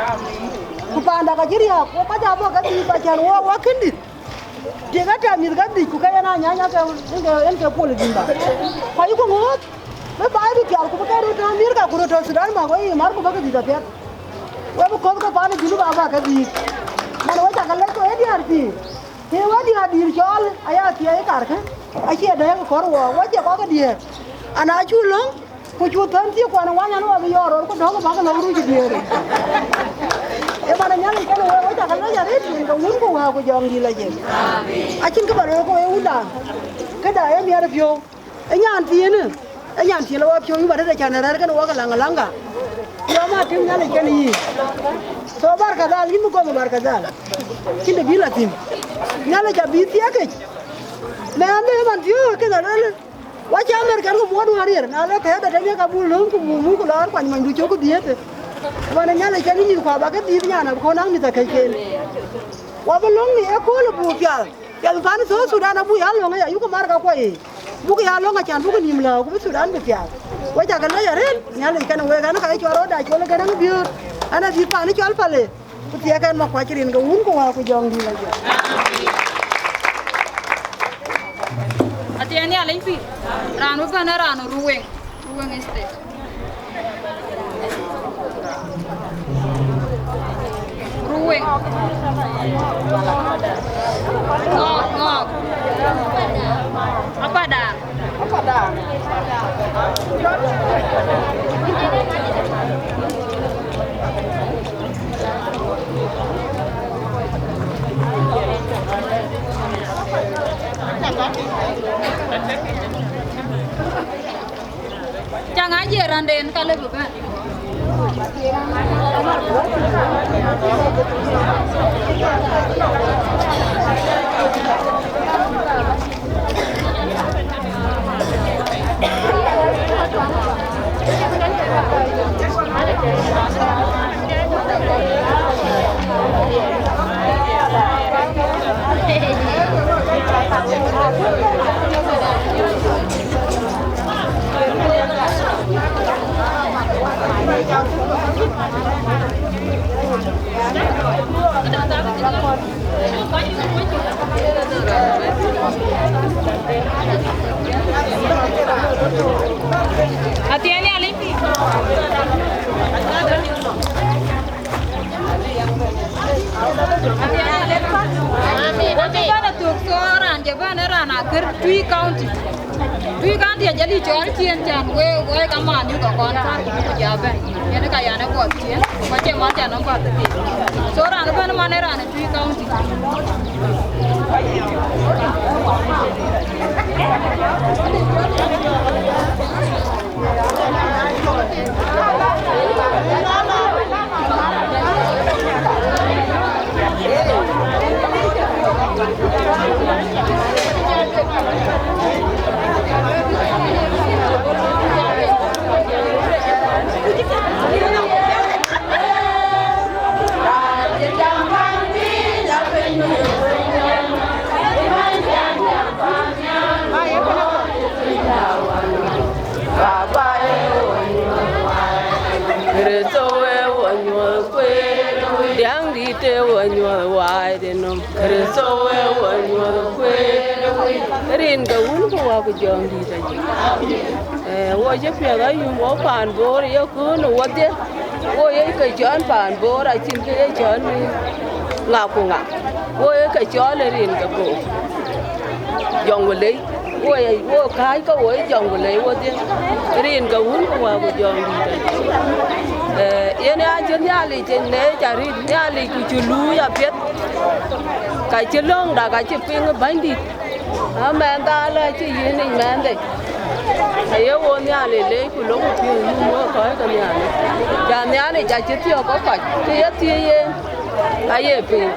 Ku paanda ka cï riääk, wok ka ca bɔ̈ ke dhiith, acän wok wa kën dït. Tiek ata mïth ka dhic, ku ke yen anyanya ke, en ke, en ke puɔl ë dhïn ba. Ku ayï ku ŋoot, bï baai bï pial, ku bï ke röt tɔ Amerika, ku röt tɔ Thudan, ma ku yï mar, ku bä ke dhiëth apiɛth. We bï kɔ̈th ke paan ë Junub aba ke dhiëth. Man we cakë lec ku ë diäär pïïr. Ke we diäär dïïr cɔɔl aya thiëëc karkë. Acie dɛ̈ɛ̈k kɔ̈r wɔ, wɔ cie kɔc ke diëër. Ana cu löŋ, ku cu thän thiëk kuan wany an, wɔ bï yɔɔr rɔt, ku dɔ̈k bäk lɔ̈k ruc diëër. Ë man Nhialic kënë wek, wek cä ke lec arëët, yen ke Wun ku Wät ku Jɔŋdït lɔ jek. Acïn kë bä lueel ku ë wunda, këda ë miɛt piɔ̈u. Ë nyan thiinë, ë nyan thiin lɔ wɔ piɔ̈u, yï bä rëët acan rɛ̈ɛ̈r kënë wɔ ke laŋ alaŋka. Yɔm a tïŋ Nhialic kënë yï. So barkadhal, yïn bï gɔm barkadhal. Cïn të bï lɔ thïn. Nhialic abï thiëëkic. Mɛɛn de man thiöök kënë rɛ̈ɛ̈r. Wa cä American ku muɔ̈t wään riɛr, na le kɛ̈ɛ̈t atem ye ka buk löŋ ku buk muk ku lɔɔr kuany manydu cök ku dhiëëth. Ëmën Nhialic kën yï mïth ku abä ke dhiëëth nyan abï kɔn naŋ mïth akëcken. Wa bï löŋ ni ëkööl buk pial, pial pan South Sudan abuk ya löŋ aya, yuku mar ka kuɔ yiic. Buk ya löŋ acan buk nïïm lääu ku bï Sudan bï pial. Wa cä ke lec arëët, Nhialic kën wek an, ka ye cɔl rɔt da col kën an biöör, an adhil pan cɔl Pale. Ku thiëëk ɛn makuac rin ke Wun ku Wät ku Jɔŋdït lɔ jek. Athiɛɛn Nhialic pïïr, raan bï bɛ̈n ë raan Ruweŋ, Ruweŋ State. Ruweŋ. Ŋɔɔk, ŋɔɔk. Apadan. Caŋ ajiëër randen ka lëbï bɛ̈n. Athiɛɛn Nhialic. Athiɛɛn Nhialic. Amin, amin. Wɔ cï bɛ̈n ë thök, so raan cï bɛ̈n ë raan akër Twic County. Twic County ajël yï cɔɔl ciëën can wek, wek aman yuk akɔn thar ku buk ja bɛ̈n. Yen ka yan ë buɔth ciëën, ku acie man can nɔm buɔth thïn. So raan ëbɛ̈n man ë raan ë Twic County. Kërtho ë wɔ nyuɔɔth kueer ë wïc, Diäŋdït ë wɔ nyuɔɔth wääc de nɔm. Kërtho ë wɔ nyuɔɔth kueer ë wïc, rin ke Wun ku Wät ku Jɔŋdït ajik. Ee, wɔ cï piɛth ayum wɔ paan Bor ë yeköölë wodhie, wɔ ye ke cɔl paan Bor acïn kë ye cɔl ŋa ku ŋa, wɔ ye ke cɔl ë rin ke Bor. Jɔŋ ku lei, wɔ ye, wɔ kääc ke wɔ ye Jɔŋ ku lei wodhie, rin ke Wun ku Wät ku Jɔŋdït ajik. Ee, yen acï Nhialic cï neec arït, Nhialic ku cï luui apiɛth, ka cï löŋda ka cï piŋ ë Bɛ̈nydït. Amɛnhda lɔ acï yiëënic mɛnhde. Aye wo Nhialic leec ku lok piɔ̈u yum wek kɔc ke Nhialic. Ca Nhialic acï thiɔ̈k ke kɔc, kë ye thiëëc yen, aye piŋ.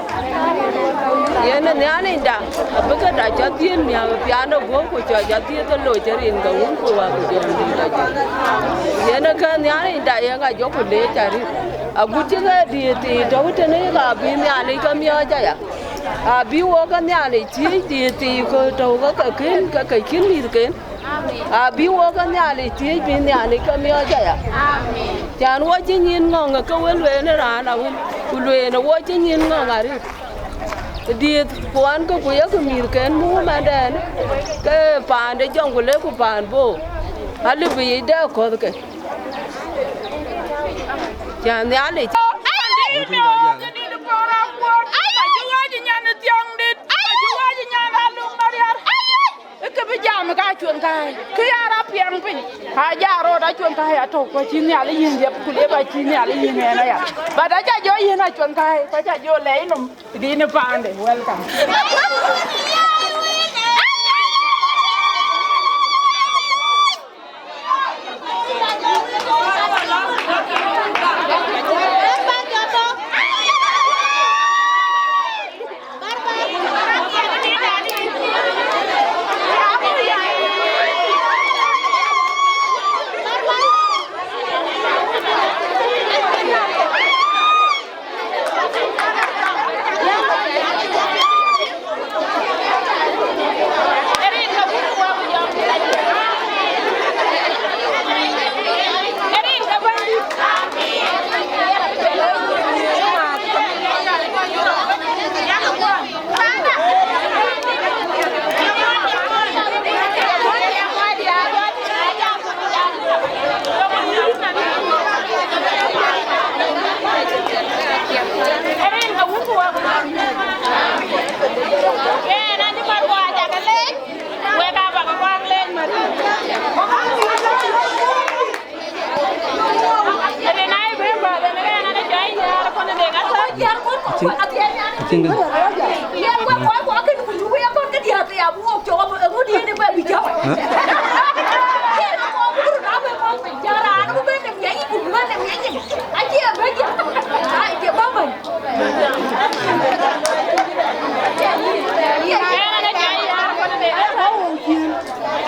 Yen ë Nhialicda abï këda cɔl dhiëëth miäk ë piaande guɔ̈p ku cɔl cɔl dhiëëth ë loc ë rin ke Wun ku Wät ku Jɔŋdït ajik. Yen ë kë Nhialicda yen ka jɔku leec arït. Agut cï ɣet dhiëëth thii tɔ̈u tënë, ka bï Nhialic ke miɔɔc aya. Abï wok ke Nhialic thiëëc dhiëëth thii kɔ̈k tɔ̈u ke ke kën, ke ke cïn mïthken. Abï wok ke Nhialic thiëëc bï Nhialic ke miɔɔc aya. Can wo cï nyin ŋɔ̈ŋ ë ke we lueel ë raan awën, ku lueel ë wo cï nyin ŋɔ̈ŋ arëët. Dhiëëth ku an, ke ku yek mïthken muk mɛndɛn, ke paan de Jɔŋ ku lek ku paan Bor, alëu bï yic dɛ kɔ̈thke. Ca Nhialic. Ë Bï jam ka cuën kai, kë ya rɔt piɛŋ piny. Aja rɔt acuën kai atɔ̈u, ku acï Nhialic yiën liep, ku liep acï Nhialic yiën ɛn aya. But aca jɔ yiën acuën kai, ku aca jɔ lɛc nɔm, dïn ë paande. Welcome.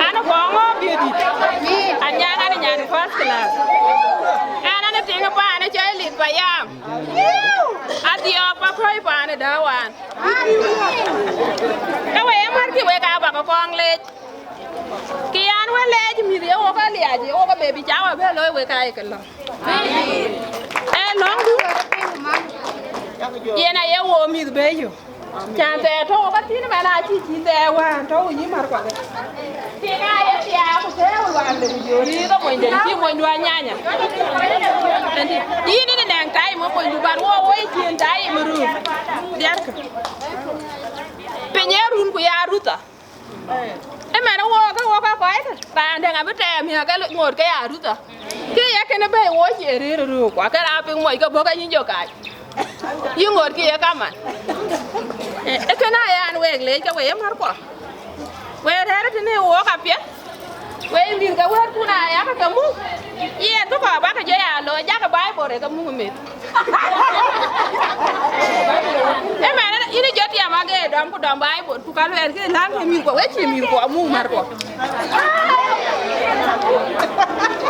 An kɔŋ ŋɔ biëëdït. Anyaŋ an nyan first class. An an tiŋ paan cɔl Lith Payam. Adhiɔɔk pa kɔc paan ë däwan. Ke we ye märkï wek aa bak kɔŋ leec. Kë yan we leec mïth ye wok aliac, ye wok abï bï cak abï looi wek aa ye ke lɔ. Ee lɔ̈ŋdu. Yen aye wo mïth bë yök. Can thɛɛr tɔ̈u ka thïn man acï cï thɛɛr wään tɔ̈u yï mär kuath. Tiŋ aye thiaak ku thɛɛr wään de ku jɔ rïïth amony de cï monydu anyanya. Yïn ënë nɛŋ time amonydu, but wo wo yï cin time run. Diɛtkë. Piny ee run ku ya rutha. Ëmɛn wo ke wo ka kɔc ke raan dɛ̈ŋ abï tɛɛm ya ke ŋoot ke ya rutha. Kë ye kënë bɛ̈i wo cie rëër röök, ku akë raan piŋ moc ke bɔ̈ ke yïn jɔ kac. Yï ŋoot kë ye kaman. Ee kënë aya an week leec ke we ye märkuɔ. We rɛ̈ɛ̈r tënë wook apiɛth. We mïth ke wɛ̈ɛ̈tkun aya ke ke muk. Yen bï kɔɔr bak ke jɔ ya looi, jakï Baibol ë ke muk meth. Ëmɛn yïn jɔ tiam age dɔm ku dɔm Baibol, ku ka luɛɛl ke läŋ ke mïth kuɔ, we cï mïth kuɔ muk märkuɔ.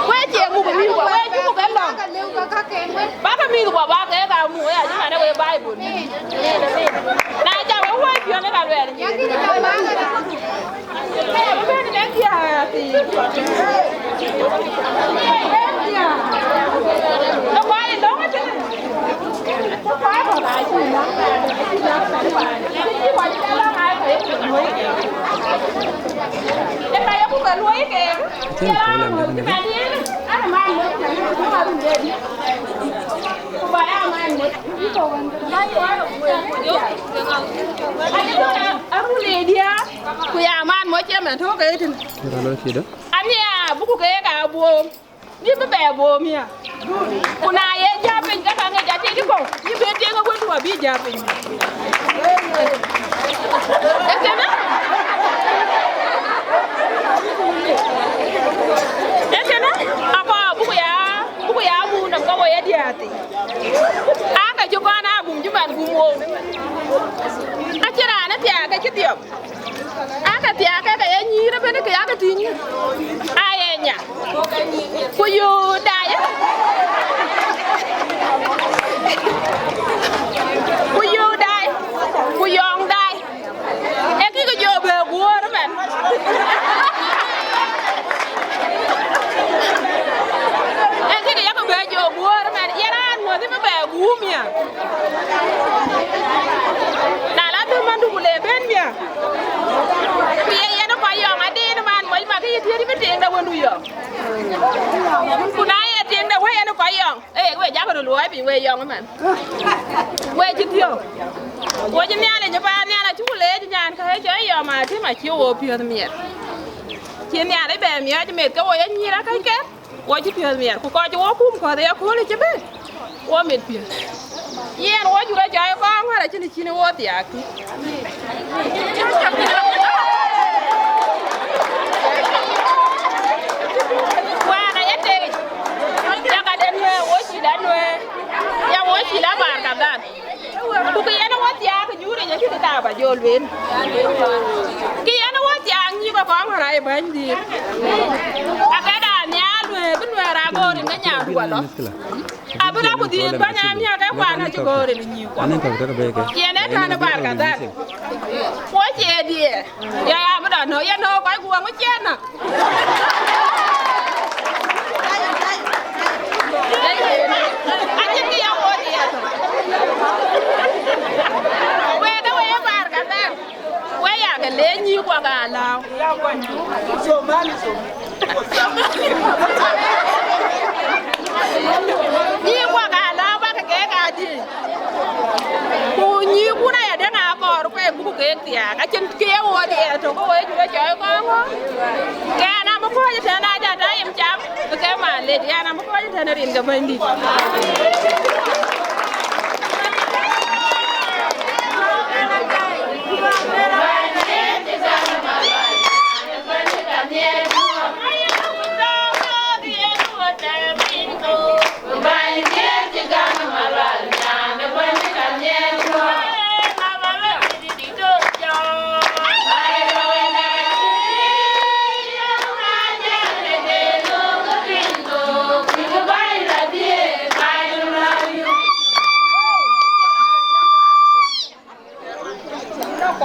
We cï muk mïth kuɔ, we cï muk ke lɔŋ. Bak ke mïth kuɔ bak ke ka muk, we acï man we Baibol. Na ca we woi piɔ̈n ka luɛɛl. Ku ya man moc ëmɛn tɔ̈u ke tïn. Ania buku ke ka buɔɔm. Ni bï bɛ boom ya. Ku na ye ja piny ka ka ŋic atic kɔ̈u, ni bï tiŋ wën tuɔ bï ja piny. Ee kënë? Ee kënë? Akɔ buku ya, buku ya muk nɔm ka wo ye diäär thii. Aa, ka cï kɔn aa gum cï man gum wou. Acïn raan ë thiaak ke cï dhiɔp. Aa, ka thiaak ke ke ye nyïïr ëbɛ̈n ke ya ke tïŋ. Aa, ye nya. Ku yööt dai. Ku yööt dai. Ku yɔŋ dai. Ee kï ke jɔ bɛ guöör ëmɛn. Ee kï ke yakë bɛ jɔ guöör ëmɛn. Ye raan ŋuɔ̈th bï bɛ guum ya. Na la dhëmandu ku le ben miäk. Ku ye yen kɔc yɔŋ adït man moc ma kë yï thiëëc bï tiŋde wëndu yɔŋ. Ku na ye tiŋde wëi yen kɔc yɔŋ. Ee, we jakë röt luɔi piny we yɔŋ ëmɛn. We cï thiɔ̈k. Wo cï Nhialic ë paannhial acuk leec nyan ka ë cɔl yɔm atim acï wo piɔ̈ɔ̈th miɛt. Cïn Nhialic bɛ miɔɔc meth ke wo ye nyïïr akäcken, wo cï piɔ̈ɔ̈th miɛt, ku kɔc wo kum kɔ̈th ë yakööl cï bɛ̈n, wo mit piɔ̈ɔ̈th. Yen wo jurë cɔɔi kɔŋ ŋɔ̈r acïn cïn wo thiaak thïn. Wään aye tek, cak ade nuɛɛr, wo cï la nuɛɛr, ya wo cï la Baar Kadhal. Ku kë yen wo thiaak nyuuric acï kë taaba jɔ lueel. Kë yen wo thiaak nyïïk kɔŋ ŋɔ̈r aye bänydït. Akëda nhial luɛɛr, bï luɛɛr agoor rin ke nyandu alɔ. Abï la ku dhiëëth bäny amiäk ke kuan acï goor rin nyïïk kuɔ. Yen ee tɔ̈n ë Baar Kadhal. Wo cie diɛɛr. Ya, ya, bï dɔn nɔ̈k, yen nɔ̈k kɔc guɔ ŋö cie nɔ̈k. Acïn kë ya wo diɛɛr. Wek ke we ye Baar Kadhal. We ya ke le nyïïk kuɔ ka lääu. Nyïïk kuɔ ka lääu bäk ke keek adï. Ku nyïïkun aya dëŋ akɔɔr kuɛ buk keek thiaak. Acïn kë ye wo diɛɛr tök ke we jurë cɔɔi kɔŋ ŋɔ̈r. Ke an, abï kɔ̈ɔ̈c ëtɛ̈n, na jat ayim cam, ke malec, ke an, abï kɔ̈ɔ̈c ëtɛ̈n rin ke Bɛ̈nydït.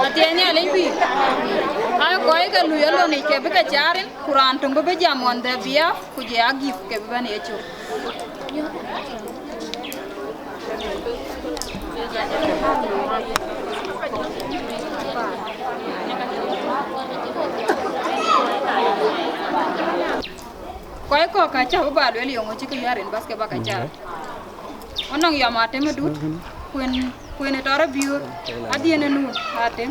Athiɛɛny Nhialic bï aa kɔc ke lui alɔnic ke bï ke caar rin, ku raan töŋ bï bï jam on their behalf, ku jɔ aa gift ke bï bɛ̈n ye cök. Kɔc kɔ̈k ka cä bï ba lueel yöŋö cï kë yɔ̈ɔ̈r rin bas ke ba ke caar. Ɣɔn nɔŋ yɔm Atem ë Dut, kuen, kuen ë Tɔr ë Biöör, adhiën ë Nuur Atem,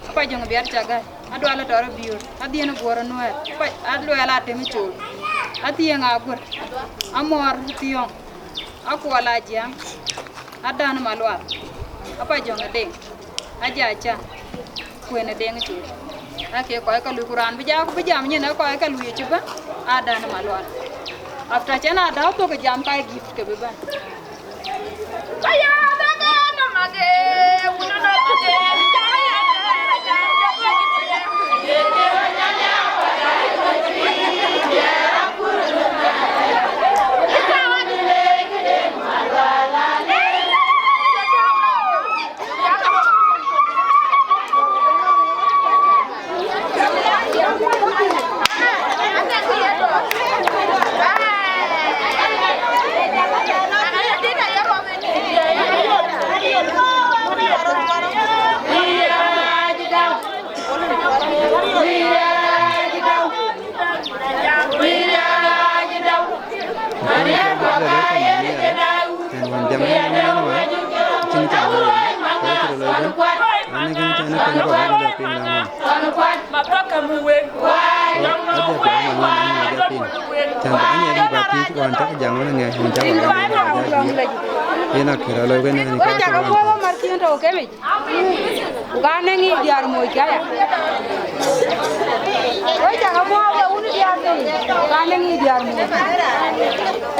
apa jɔŋ Biar Cagai, adual ë Tɔr ë Biöör, adhiën ë Guɔ̈r ë Nuɛɛr, apa, aluɛɛl Atem ë Cool, athiëŋ Aguër, amɔɔr ë Thiɔ̈ŋ, akuɔl Ajiaŋ, adan ë Malual, apa jɔŋ ë Deŋ, aja ca. Kuen ë Deŋ Cuc. Ake kɔc ke lui, ku raan bï ja, bï jam nyin ë kɔc ke lui cï bɛ̈n, adan ë Malual. After cïn adau thök ë jam, ka ye gift ke bï bɛ̈n. Yen akël aloi kën yani. Wek cakë puɔ̈th ë Martin tɔ̈u kemic, ku ka nɛŋ yic diäär moc kaya. Wek cakë puɔ̈th ë wun diäär thii, ku ka nɛŋ yic diäär moc.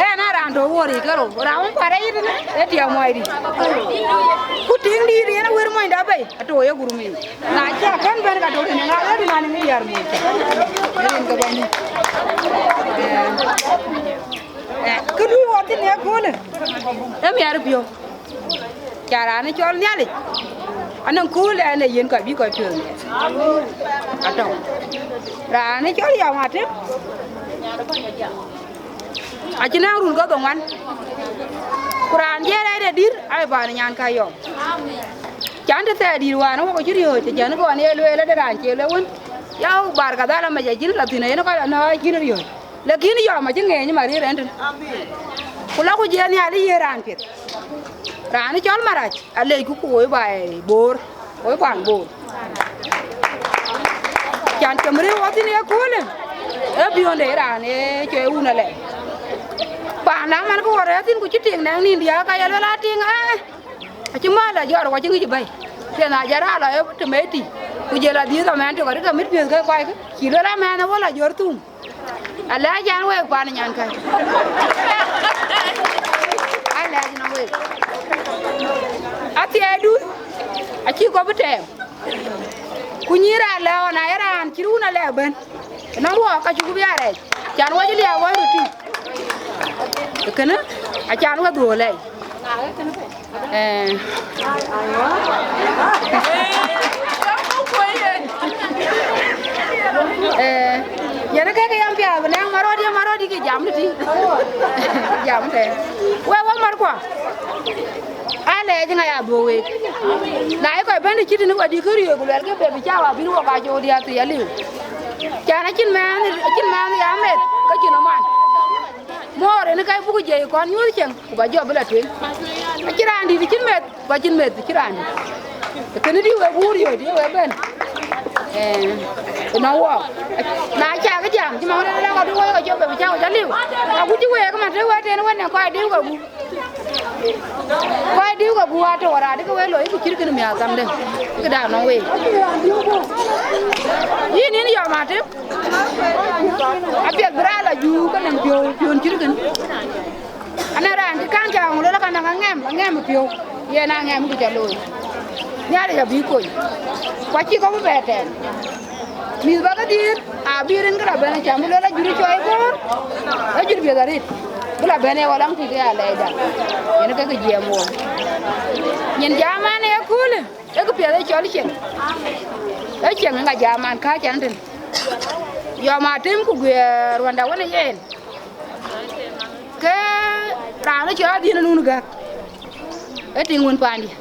Ë na raan tɔ̈u wor yic kerou, raan wun kuat ayït ënë, ë tiɛɛm muɔi dït. Ku tiŋ dïït yen awër monyda bei, atɔ̈u ye gurum yic. Na cä kën bɛ̈n ka tɔ̈u tënë, ŋa ɣet na nɛŋ yic diäär moc kë. Rin ke bɔ̈ mïth. Ë, ë, kë du wɔ thïn ë köölë, ë miɛt piɔ̈u. Ca raan ë cɔl Nhialic, anɔŋ kööl ɛn ee yen kɔc bï kɔc piɔ̈ɔ̈th miɛt. Atɔ̈u. Raan ë cɔl Yɔm Atem, acïn ɛn run ke dhoŋuan. Ku raan jiël rɛɛc de dïr, aye bän ë nyan ka yɔm. Can të thɛɛr dït wään wok cï riööc, cï jɛn kɔn ye lueel ade raan cie lueel wën. Yau Baar Kadhal amec acïn la thïn, yen kɔc anɔ̈k acïn riööc. Lakin Yɔm acï ŋeeny mariëër ɛn tën. Ku la ku jiëë Nhialic yiëë raan piɛth. Raan cɔl Marac, alecku ku woi baai Boor, woi kuan Boor. Can cam rëër wɔ thïn ë köölë, Ee piɔ̈nde raan ee cuɛ wun alɛ. Paan la man ke wɔ rɛ̈ɛ̈r thïn ku cï tiŋ nɛŋ nïn diäk ka ye luel aa tiŋ, ee, acï mäl ajɔr wɔ cï ŋic bɛ̈i. Piɛth ajɔr aa lɔ ee tëmëti, ku jël adhiëth amɛn tök arïk amit piɛth ke kuaikë, cï luel amɛn ë wɔ la jɔr thum. Alɛɛc an week paan nyankäi. Alɛɛc nɔm week. Athiɛɛidun acï kɔp bï tɛɛm. Ku nyïïn raan lɛ̈k ɣɔn, na ye raan cï run alɛɛc bɛ̈n, ënɔŋ wɔɔk ka cuk bï a rɛɛc, can wɔ cï liaak wɔ röt tïŋ. Kënë acan we dhuɔ̈k lɛɛc. Eh. Eh, yen ke ke yam piath, bï nɛŋ marot, ye marot yï ke jam tï. Jam tɛ̈. Wek, wek markuɔ. Alɛɛc ŋa ya dhuɔ̈k week. Na ye kɔc bɛ̈n cït tënë, wɔ dï kë riëëk, ku luɛlkë bɛ bï cä wa bïn wɔ ka cɔɔk diäk thii aliu. Can acïn mɛnh, acïn mɛnh ya meth, ke cïn ë man. Moor en ka buk jiɛc kɔn nyuɔ̈th cieŋ, ku ba jɔ bï la tueŋ. Acïn raan dït cïn meth, ku acïn meth cïn raan dït. Kënë dï wek wuur yöt, dï wek bɛ̈n. Eh, ënɔŋ wɔɔk. Na cak jam, cï man wën la ka bï wek ka cɔɔk bɛ bï cä wek aliu. Agut cï wek man të wek tënë wën në kɔc dïu ka gup. Kɔc dïu ka gup atɔ̈ wär adï ke wek loi ku cït kënë miäk thamde. Këda nɔŋ week. Yïn, yïn Yɔm Atem. Apiɛth bï raan la juuk ke nɔŋ piɔ̈u, piɔ̈n cït kënë. Anɔŋ raan cï kaŋ cä ŋö lɔ ka nɔŋ aŋɛm, aŋɛm piɔ̈u. Yen aŋɛm ku cä looi. Nhialic abï kony. Ku acï kɔ̈k bï bɛ tɛɛm. Mïth bä kedhie abï rin kë la bɛ̈n acam, bï luel ajur cɔi koor, ajur piɛth arït, bï la bɛ̈n ë walaŋ tik ë alɛɛcda. Yen ke kë jiɛɛm wɔ. Nyin jam an ë köölë, ee kë piɛth ë cɔl cieŋ. Ee cieŋ ë ŋa jam an kääc ɛn tën. Yɔm Atem ku guiɛɛr ruɔnda wën ë yen. Ke raan ë cɔl adhiën ë nun gäk. Ee tiŋ wën paandiɛ̈.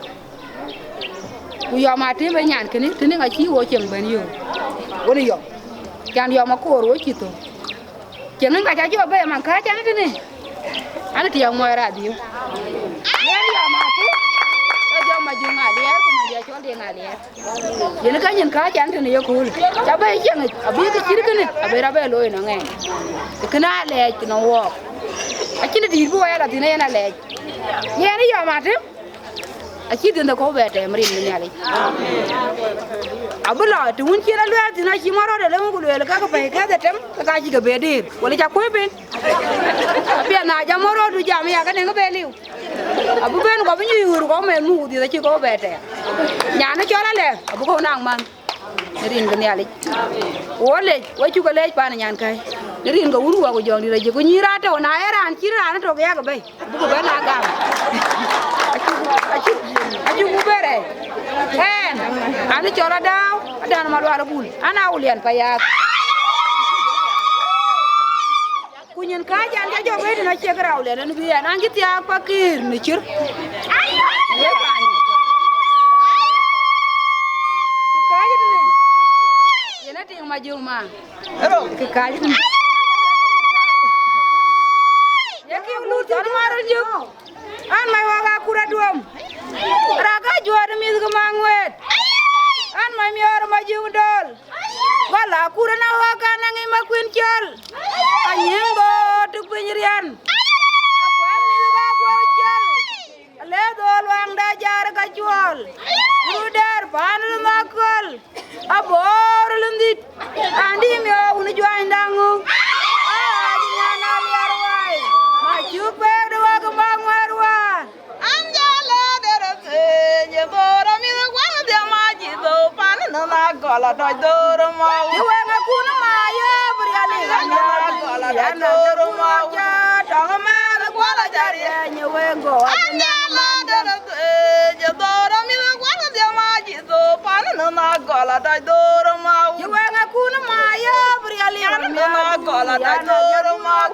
Ku Yɔm Atem ë nyan kënë, tënë ŋa cï wo cieŋ bɛ̈n yöök. Wën Yɔm. Can Yɔm akoor wo cï thök. Cieŋ ŋa cä jɔ bɛ̈i man kääc ɛn tënë. An tiɛɛk muɔc radhiëu. Yen Yɔm Atem. Ke jɔ Majuŋ Aliɛɛr, ku Madia cɔl Deŋ Aliɛɛr. Yen ka nyin kääc ɛn tënë ye köölë. Cä bɛ̈i cieŋ, abï kë cït kënë, abï rɔt bɛ looi nɔŋ ɛn. Kënë alɛɛc nɔŋ wɔɔk. Acïn dït bï wɔ ya la thïn ë yen alɛɛc. Yen Yɔm Atem. Acï dhiëndhë kɔ̈u bɛ tɛɛm rin ë Nhialic. Abï lɔ të wun cïn aluɛɛl thïn, acï mɔ̈r rɔt ë lëŋ ku lueel ka ke pɛ̈i kɛ̈th ë tem, ke ka cï ke bɛ dëër, wala cä kuöc ben. Apiɛth na jam mɔ̈r rɔt du jam ya ke nɛŋ bɛ liu. Abï ben ku abï nyuc ɣöör kɔ̈u mɛnh muk dhiëth acï kɔ̈u bɛ tɛɛm. Nyan ë cɔl alɛ, abï kɔ̈u naŋ man. Në rin ke Nhialic. Wo lec, wo cuk ke lec paan nyankäi. Në rin ke wun wä ku jɔŋdït ajëk ku nyïïr atɔ̈u, na ee raan cïn raan ëtök yak bɛ̈i. Buk bɛ̈n a gam. Acuk, acuk, acuk ku bɛ̈rɛ. Ɛn, an cɔl Adau, Adan Malual Gul. An a Wulian Payath. Ku nyin kääc an, cä jɔ bɛ̈i tën acie kë rau lɛn ɛn bï ɛn, an cï thiaak pakïïr në cïr. Kë kääc tënë. Yen atiŋ Majuŋ ma. Kë kääc tënë. Ye kï lut thɔn marul juk. An, mac wak akur aduɔm. Rak ajuɔɔr mïth ke maŋ wɛɛt. An, mac miɔɔr Majuŋ dööl. Gɔl akur ëna wak kan aŋic Makuën cɔl. Anyiëŋ bɔ̈ tök piny riɛn. Akuɛth mïth ka guɔ̈u cɔl. Alëë dhöl waŋda jar ka cuɔl. Rut dɛɛr paan lum aköl. Aboor lum dhït. Raan dï miɔɔr wun juany daŋu. Aa, jï nyan aliɛr wai. Ma cuk peek de wak ma ŋuɛɛr wään. An jɔ lɔ der piny, dhor amïth guan dhiam acï dhou pan nɔn agɔl adɔc dhor mau. Cï wek akun ma ye bï rial ï ɣän na gɔl adɔc dhor mau. Tɔŋ mɛn gual aca riɛny wek go. An jɔ lɔ der piny, dhor amïth guan dhiam acï dhou pan nɔn agɔl adɔc dhor mau. Cï wek akun ma ye bï rial ï ɣän na gɔl adɔc dhor mau.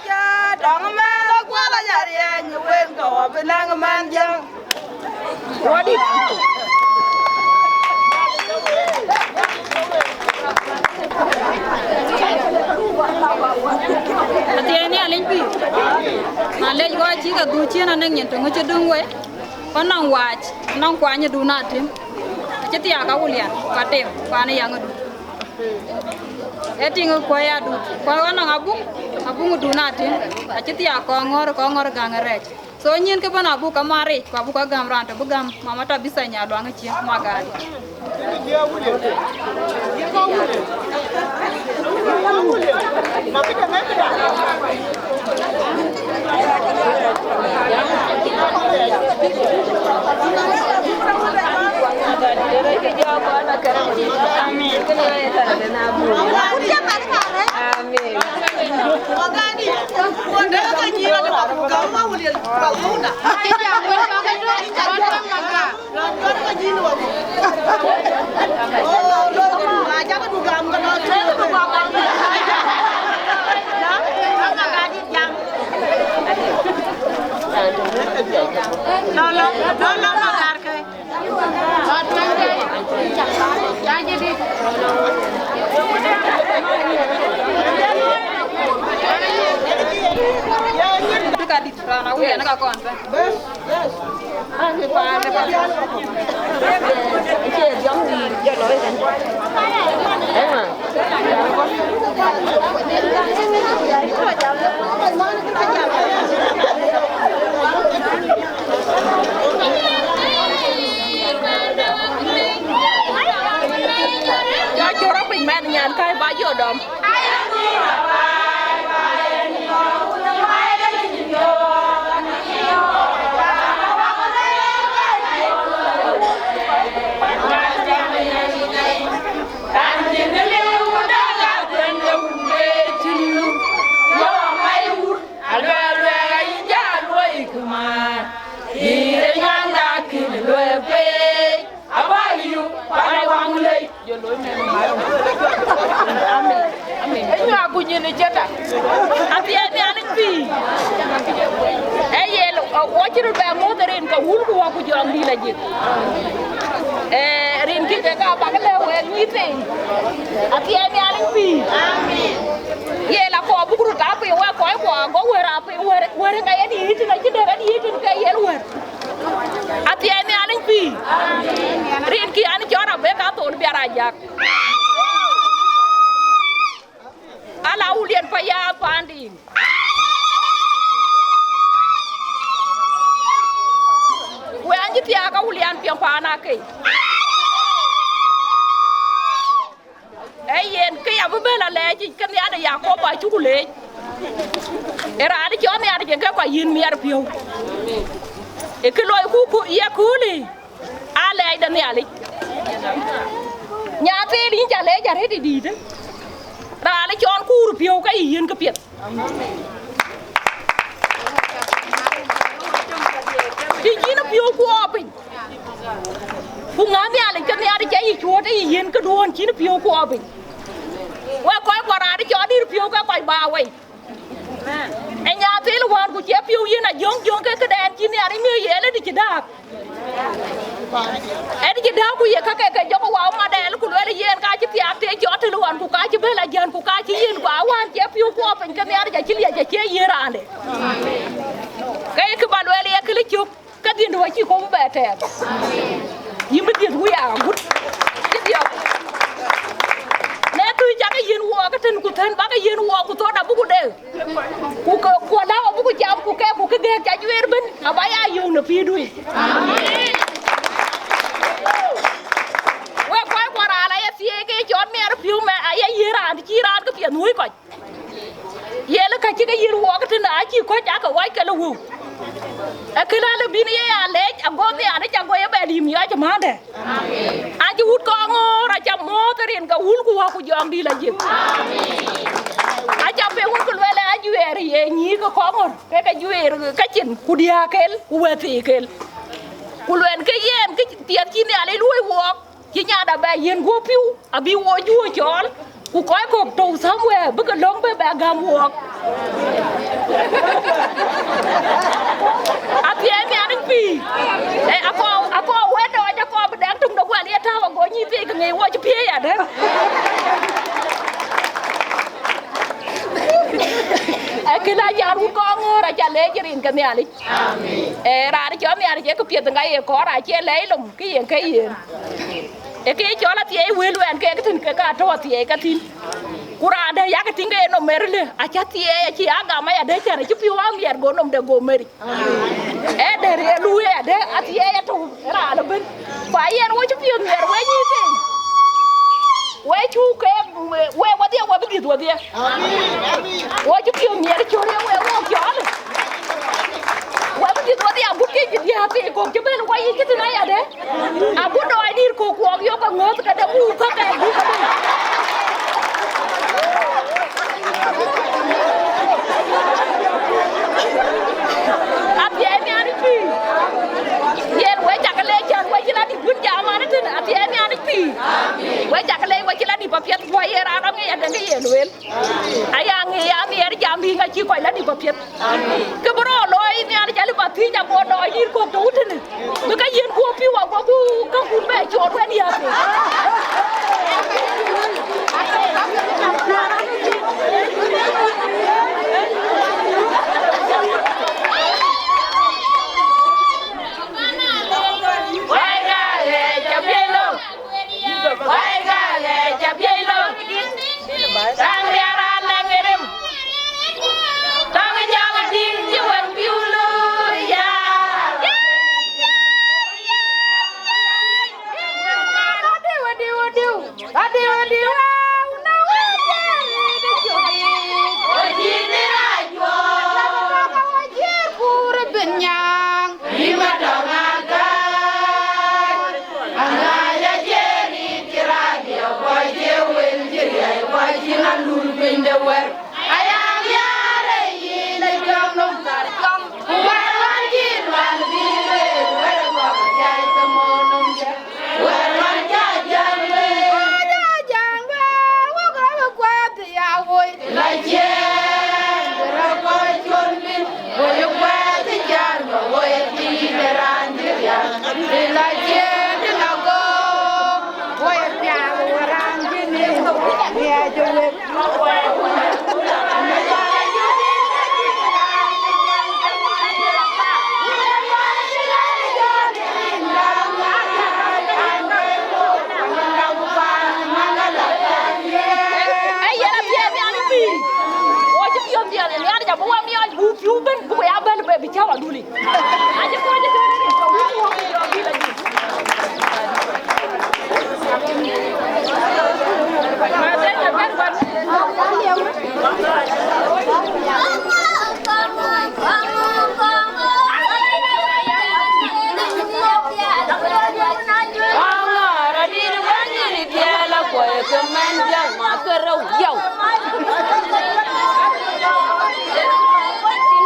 Tɔŋ mɛn gual aca riɛny wek go, abï naŋ mɛn jäŋ. Wadit. Athiɛɛi Nhialic bï. Na lec kɔc cï ke dhuk cïn anëŋ nyin töŋ cï döŋ wei. Kɔn nɔŋ wac, nɔŋ kuany ëdun atem. Acï thiaak Awulian, ka tem, kuan ë yaŋ ëdun. Ë tiŋ kuɔ̈i adut, kuɔ̈i ɣɔn nɔŋ abuŋ, abuŋ dun atiŋ, acï thiaak kɔŋ ŋɔ̈r, kɔŋ ŋɔ̈r gäŋ ë rɛɛc. So nyin kë bɛ̈n abuk ke mat ric, ku abuk ke gäm raan tɔ̈ bï gäm, mama tɔ̈ bï thany aluaŋ ë cieŋ, ma gari. Ka dit raan awïc, an ka kɔn bɛ̈n. Bas, bas. An bï paan de bas. Cie jam di jalo kan. Ema. Ya cɔrɔ piny mɛn nyan kai ba jɔ dɔm. Amin. Amin. Ë nyuak ku nyin ë cëta. Athiɛɛi Nhialic pïïr. Ee yen, ë, wɔ cï röt bɛ ŋoth rin ke wul ku wä ku jɔŋdït la jik. Ee, rin kï ke ka bak lëu wek nyïïn thïn. Athiɛɛi Nhialic pïïr. Amin. Ye la kɔɔr buk röt aa piny wek kɔc kuɔ, go wër aa piny, wër, wër ŋa ye diit tïn, acï dëk ë diit tïn ke yen wër. Athiɛɛi Nhialic pïïr. Rin kï an cɔɔr abek athon biar ajak. Ala wulian pa ya pandin. We an cï thiaak awulian piɛŋ paan akei. Ee yen, ke ya bï bɛ̈n alɛɛc yic, ke Nhialic Yakoba acuk leec. Ee raan cɔl Nhialic en ke kɔc yïn miɛt piɔ̈u. Ee kë loi ku, ku ye kööl ë, alɛɛc de Nhialic. Nyathel yïn ca leec arëët ë dïïtë. Raan cɔl kuur piɔ̈u ke yï yiën këpiɛth. Të cïn piɔ̈u kuɔɔr piny, ku ŋa Nhialic, ke Nhialic cä yï cuɔ̈ɔ̈t ë yï yiën këduɔ̈ɔ̈n cïn piɔ̈u kuɔɔr piny. Wek kɔc kuɔ raan cɔl dïr piɔ̈u ke kɔc bä wei. Ë nyathil wään ku cie piɔ̈u yiën ajöŋjöŋ ke këdɛn cï Nhialic miëë ye lë dï cï dääk. Ënë cï dääk ku ye kakë ke jɔkï wau madɛɛl, ku lueel yen ka cï thiaak të cɔɔt të luɔn, ku ka cï bɛ̈l ajän, ku ka cï yiën, ku awään cie piɔ̈u kuɔɔr piny, ke Nhialic acï liɛc acie yiën raande. Ke ye kë bä lueel ye këlë cök, ke dhiëndu acï kɔ̈u bɛ tɛɛm. Yïn bï dhiëth wui agut. Cï dhiɔp. Ne thuc cakë yiën wuɔɔk ëtën, ku thën bakë yiën wuɔɔk, ku thɔn abuk ku dek. Ku ke, ku alääu abuk ku cam, ku ke, ku ke gɛ̈ɛ̈k ca juëër ëbën, aba ya yöök në pïïrdu yic. Wek kɔc kuɔ raan aye thieei ke cɔɔt miɛt piɔ̈u mɛ, aye yiëë raan, cï raan ke piɛth wui kɔc. Ye lë ka cï ke yiën wuɔɔk tënë, acï kɔc aa ke wac ke lë wëu. Ee këlä lë bïn ye ya leec, ago Nhialic ago ye bɛ lïïm yɔc määndɛ. An cï wut kɔŋ ŋöör, aca mɔ̈ɔ̈th rin ke wul ku wä ku jɔŋdït la jik. Aca piŋ wun ku lueel ajuɛɛr ye nyïïk ke kɔŋ ŋöör, ke ke juɛɛr ke cin, ku diääk kel, ku wɛ̈thii kel. Ku luɛɛn ke yen, ke piɛth cï Nhialic luɔ̈i wuɔɔk, cï nyanda bɛ yiën guɔ̈p piu, abï wo juöör cɔɔl, ku kɔc kɔ̈k tɔ̈u somewhere, bï ke lɔ̈ŋ bï bɛ gäm wuɔɔk. Athiɛɛi Nhialic pïïr. Eh, akɔɔr, akɔɔr wɛ̈t dɔɔc, akɔɔr bï dɛŋ töŋ de guɛl ye tääu, ago nyïïn thii ke ŋic wo cï piëëc adë. Ee kënë acan wut kɔŋ ŋöör, aca leec rin ke Nhialic. Amen. Eh, raan cɔl Nhialic ee këpiɛth ŋa ye kɔɔr, acie lɛc lom, ke yen ke yen. Ee ke cɔl athiɛɛi wël wɛn kek thïn, ke ka tɔ̈u athiɛɛi ke thïn. Ku raan dɛ̈ yakë tïŋ ke ye nɔm mɛ̈r lë, acä thiɛɛi, acï ya gam ayadɛ̈, cän acï piɔ̈u amiɛt, go nɔm dɛ̈ go mɛ̈ric. Ee dɛ̈ rëër luui ayadɛ̈, athiɛɛi atɔ̈u ë raan ëbën. Ku ayen wo cï piɔ̈u miɛt, we nyïïn thïn. We cuk ke, we wadhie, we bï dhiëth wadhie. Wo cï piɔ̈u miɛt cöör ye we wo cɔɔl. We bï dhiëth wadhie agut ke cï diäk ke kɔ̈k cï bɛ̈n wa yic këtïn ayadɛ̈. Agut dɔɔc dït kɔ̈k kuɔɔk yök aŋööth këde muk käkë bï ke bɛ̈n. Athiɛɛi Nhialic pïïr. Yen we cak leec cän we cï la dït wun jam an tën, athiɛɛi Nhialic pïïr. We cak leec we cï la dït papiɛth, ku aye raan rɔt ŋic adɛ̈ ke ye lueel. Aya ŋic, ya nhiɛɛr jam bï ŋa cï kɔc la dït papiɛth. Kë bï rɔt looi Nhialic alë ba thiëc ago dɔɔc dït kɔ̈k tɔ̈u tënë. Bï ke yiɛ̈n guɔ̈p pïu agoku käkun bɛ cɔɔr wën yäth. Wai ka ɣɛɛc ca piɛc lɔ. Wai ka ɣɛɛc ca piɛc lɔ. Thaŋ riɛl raan lɛ̈ŋ ë rem. Tɔŋ jɔŋ adït cï wek piu luui ya. Adiu, adiu, adiu. Adiu, adiu, au, na wek jari de jogi. Ojini rajuɔ. Wajir kur bin nyang. Rima tɔŋ agar. Aŋac acie rit cï rac diɛ̈, kɔc cie wel cï riɛc, kɔc cï ŋa lur piny de wɛ̈r. Aya nhiaar ë yïn ë jɔŋ nɔm thar jɔŋ, ku wɛ̈r ɣɔn cï lual bï lueel, wɛ̈r ë kɔc jai ke mɔ̈u nɔm jai, wɛ̈r ɣɔn cä jam lueel. Cä jam lueel, wek rɔt bï kuɛth ya woi. La ciëën, rɔt kɔc cuɔl piny. Woi kuɛth ë car bä woi tiit ë raan cï rial, ë la ciëën tï la go, woi piaŋ woi raan cï nim, riɛc ë wek. Ee, yen apiɛth nhial ë pïïr. Wo cï piɔ̈ɔ̈th dhiɛl ë nhial, ca bï wek miɔɔc, buk pïu bɛ̈n, buk ya bɛ̈n bɛ bï cäu aduli. Acï kɔc ë tënë rin, ka wun wok ë jɔ bï la jï. Aŋɔ̈ɔ̈r adït bäny ë tiɛɛl akuɔi ke mɛn jäŋ ma ke rou yau.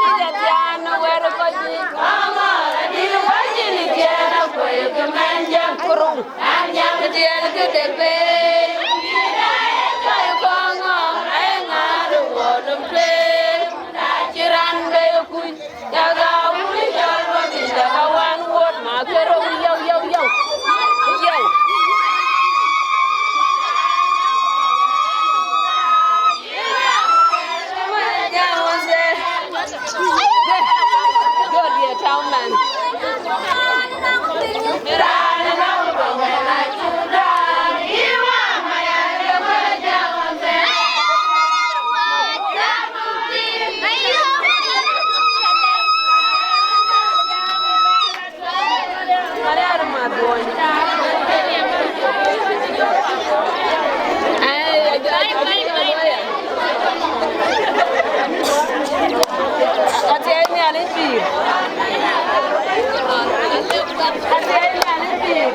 Ni de thiaan wɛ̈r kɔc yiic. Aŋɔ̈ɔ̈r adït bäny ë tiɛɛl akuɔi ke mɛn jäŋ ke rou. An jam tiɛɛl ke de pei. Cɔi kɔŋ ŋɔ̈ɔ̈r aye ŋaar ë wuɔɔr nɔm tueŋ. Na cï raan bei kuc. Jaga wun cɔl Bobby, jaga wan wuɔt ma ke rou, yau, yau, yau. Yau. Good, good, yeah, town man. Athiɛɛi Nhialic pïïr. Athiɛɛi Nhialic pïïr.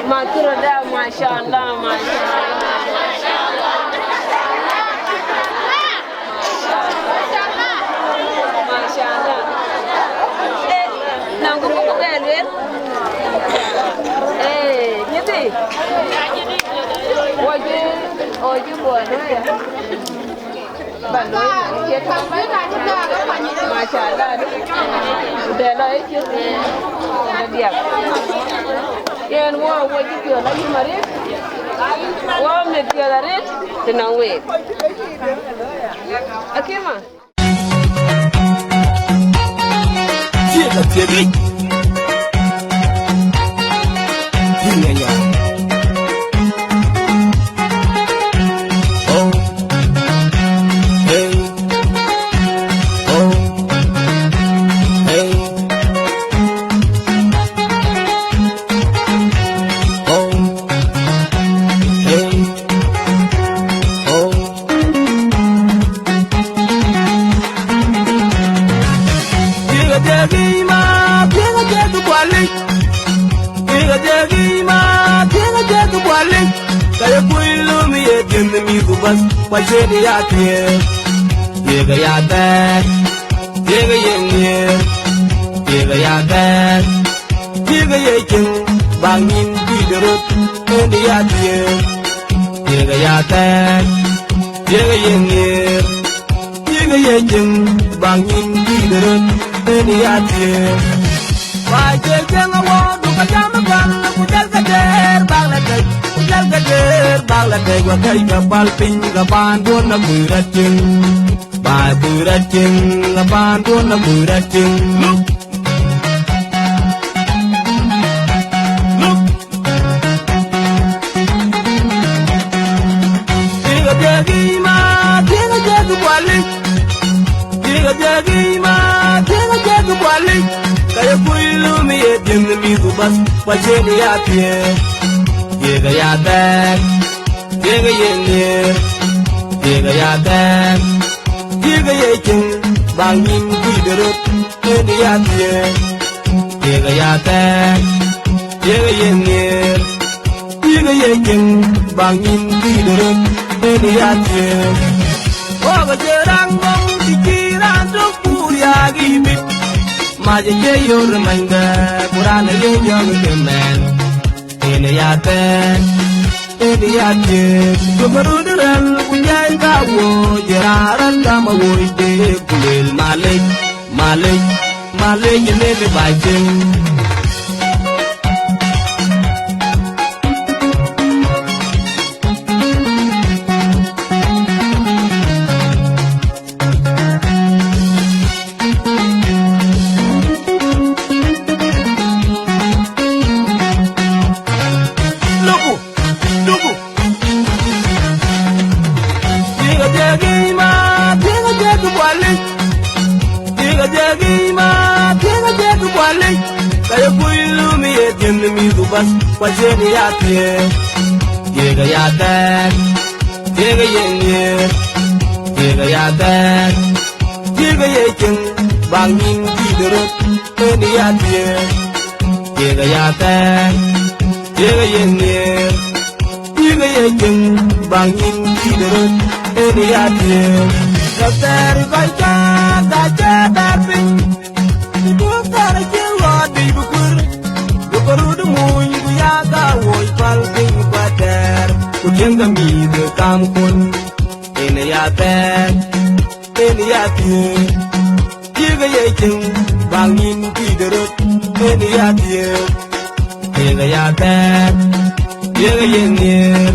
Makirada, mashallah, mashallah. Mashallah. Eh, nɔŋ kë buk bɛ lueel. Eh, nyïthi. Wɔ jï, wɔ jï buɔɔth aya. Ba looi, cie tɔŋ. Mashallah. Ku dɛ lɔ ë cï. Dɛ diäk. Yen wɔ, wɔ jï piɔ̈ɔ̈th ayï marit. Wɔ mit piɔ̈ɔ̈th arëët të nɔŋ week. Akïma. Thiëëk athiëëk yic. Thiëëk aya. Degi ma, degi degi bualic. Degi degi ma, degi degi bualic. Kaya kuy lum ye tieng mi ku bas, kwa chen ya tieng. Degi ya dek, degi ye ngier. Degi ya dek, degi ye tieng, bang yin di derot, endi ya tieng. Degi ya dek, degi ye ngier. Degi ye tieng, bang yin di derot, endi ya tieng. Ba je tieng awo, du ka jam kan, ku jal ka der, bang la dek, ku jal ka der, bang la dek, wa kai ka pal piny, ka pan duon na buira tieng. Ba buira tieng, ka pan duon na buira tieng. Look. Look. Degi degi ma, degi degi bualic. Degi degi ma, degi degi bualic. Kaya kuy lum ye tieng mi ku bas, kwa chen ya tieng. Degi ya dek, degi ye ngier. Degi ya dek, degi ye tieng, bang yin di derot, endi ya tieng. Degi ya dek, degi ye ngier. Degi ye tieng, bang yin di derot, endi ya tieng. Wa ga je rang gong di ki ran dok pur ya gi bit. Ma je je yor manga, kurana ye nyong ke men. Ene ya ten, ene ya ten. Dukarud ral ku nyai ka wo, jera ral ka ma wo ide, kulel malek, malek, malek, ene de bajeng. Look, look. Degi degi ma, degi degi bualic. Degi degi ma, degi degi bualic. Kaya kuy lum ye tieng mi ku bas, kwa chen ya tieng. Degi ya dek, degi ye ngier. Degi ya dek, degi ye tieng, bang yin di derot, endi ya tieng. Degi ya dek, degi ye ngier. Degi ye tieng, bang yin di derot, endi ya tieng. Ka ter kai ka, ka che dar piny. Ku ter che lo di bukur. Dukarud muny ku ya ka wo pal piny kwa ter. Ku tieng ka mi de kam kun. Ene ya ten, ene ya tieng. Degi ye tieng, bang yin di derot, ene ya tieng. Degi ya ten, degi ye ngier.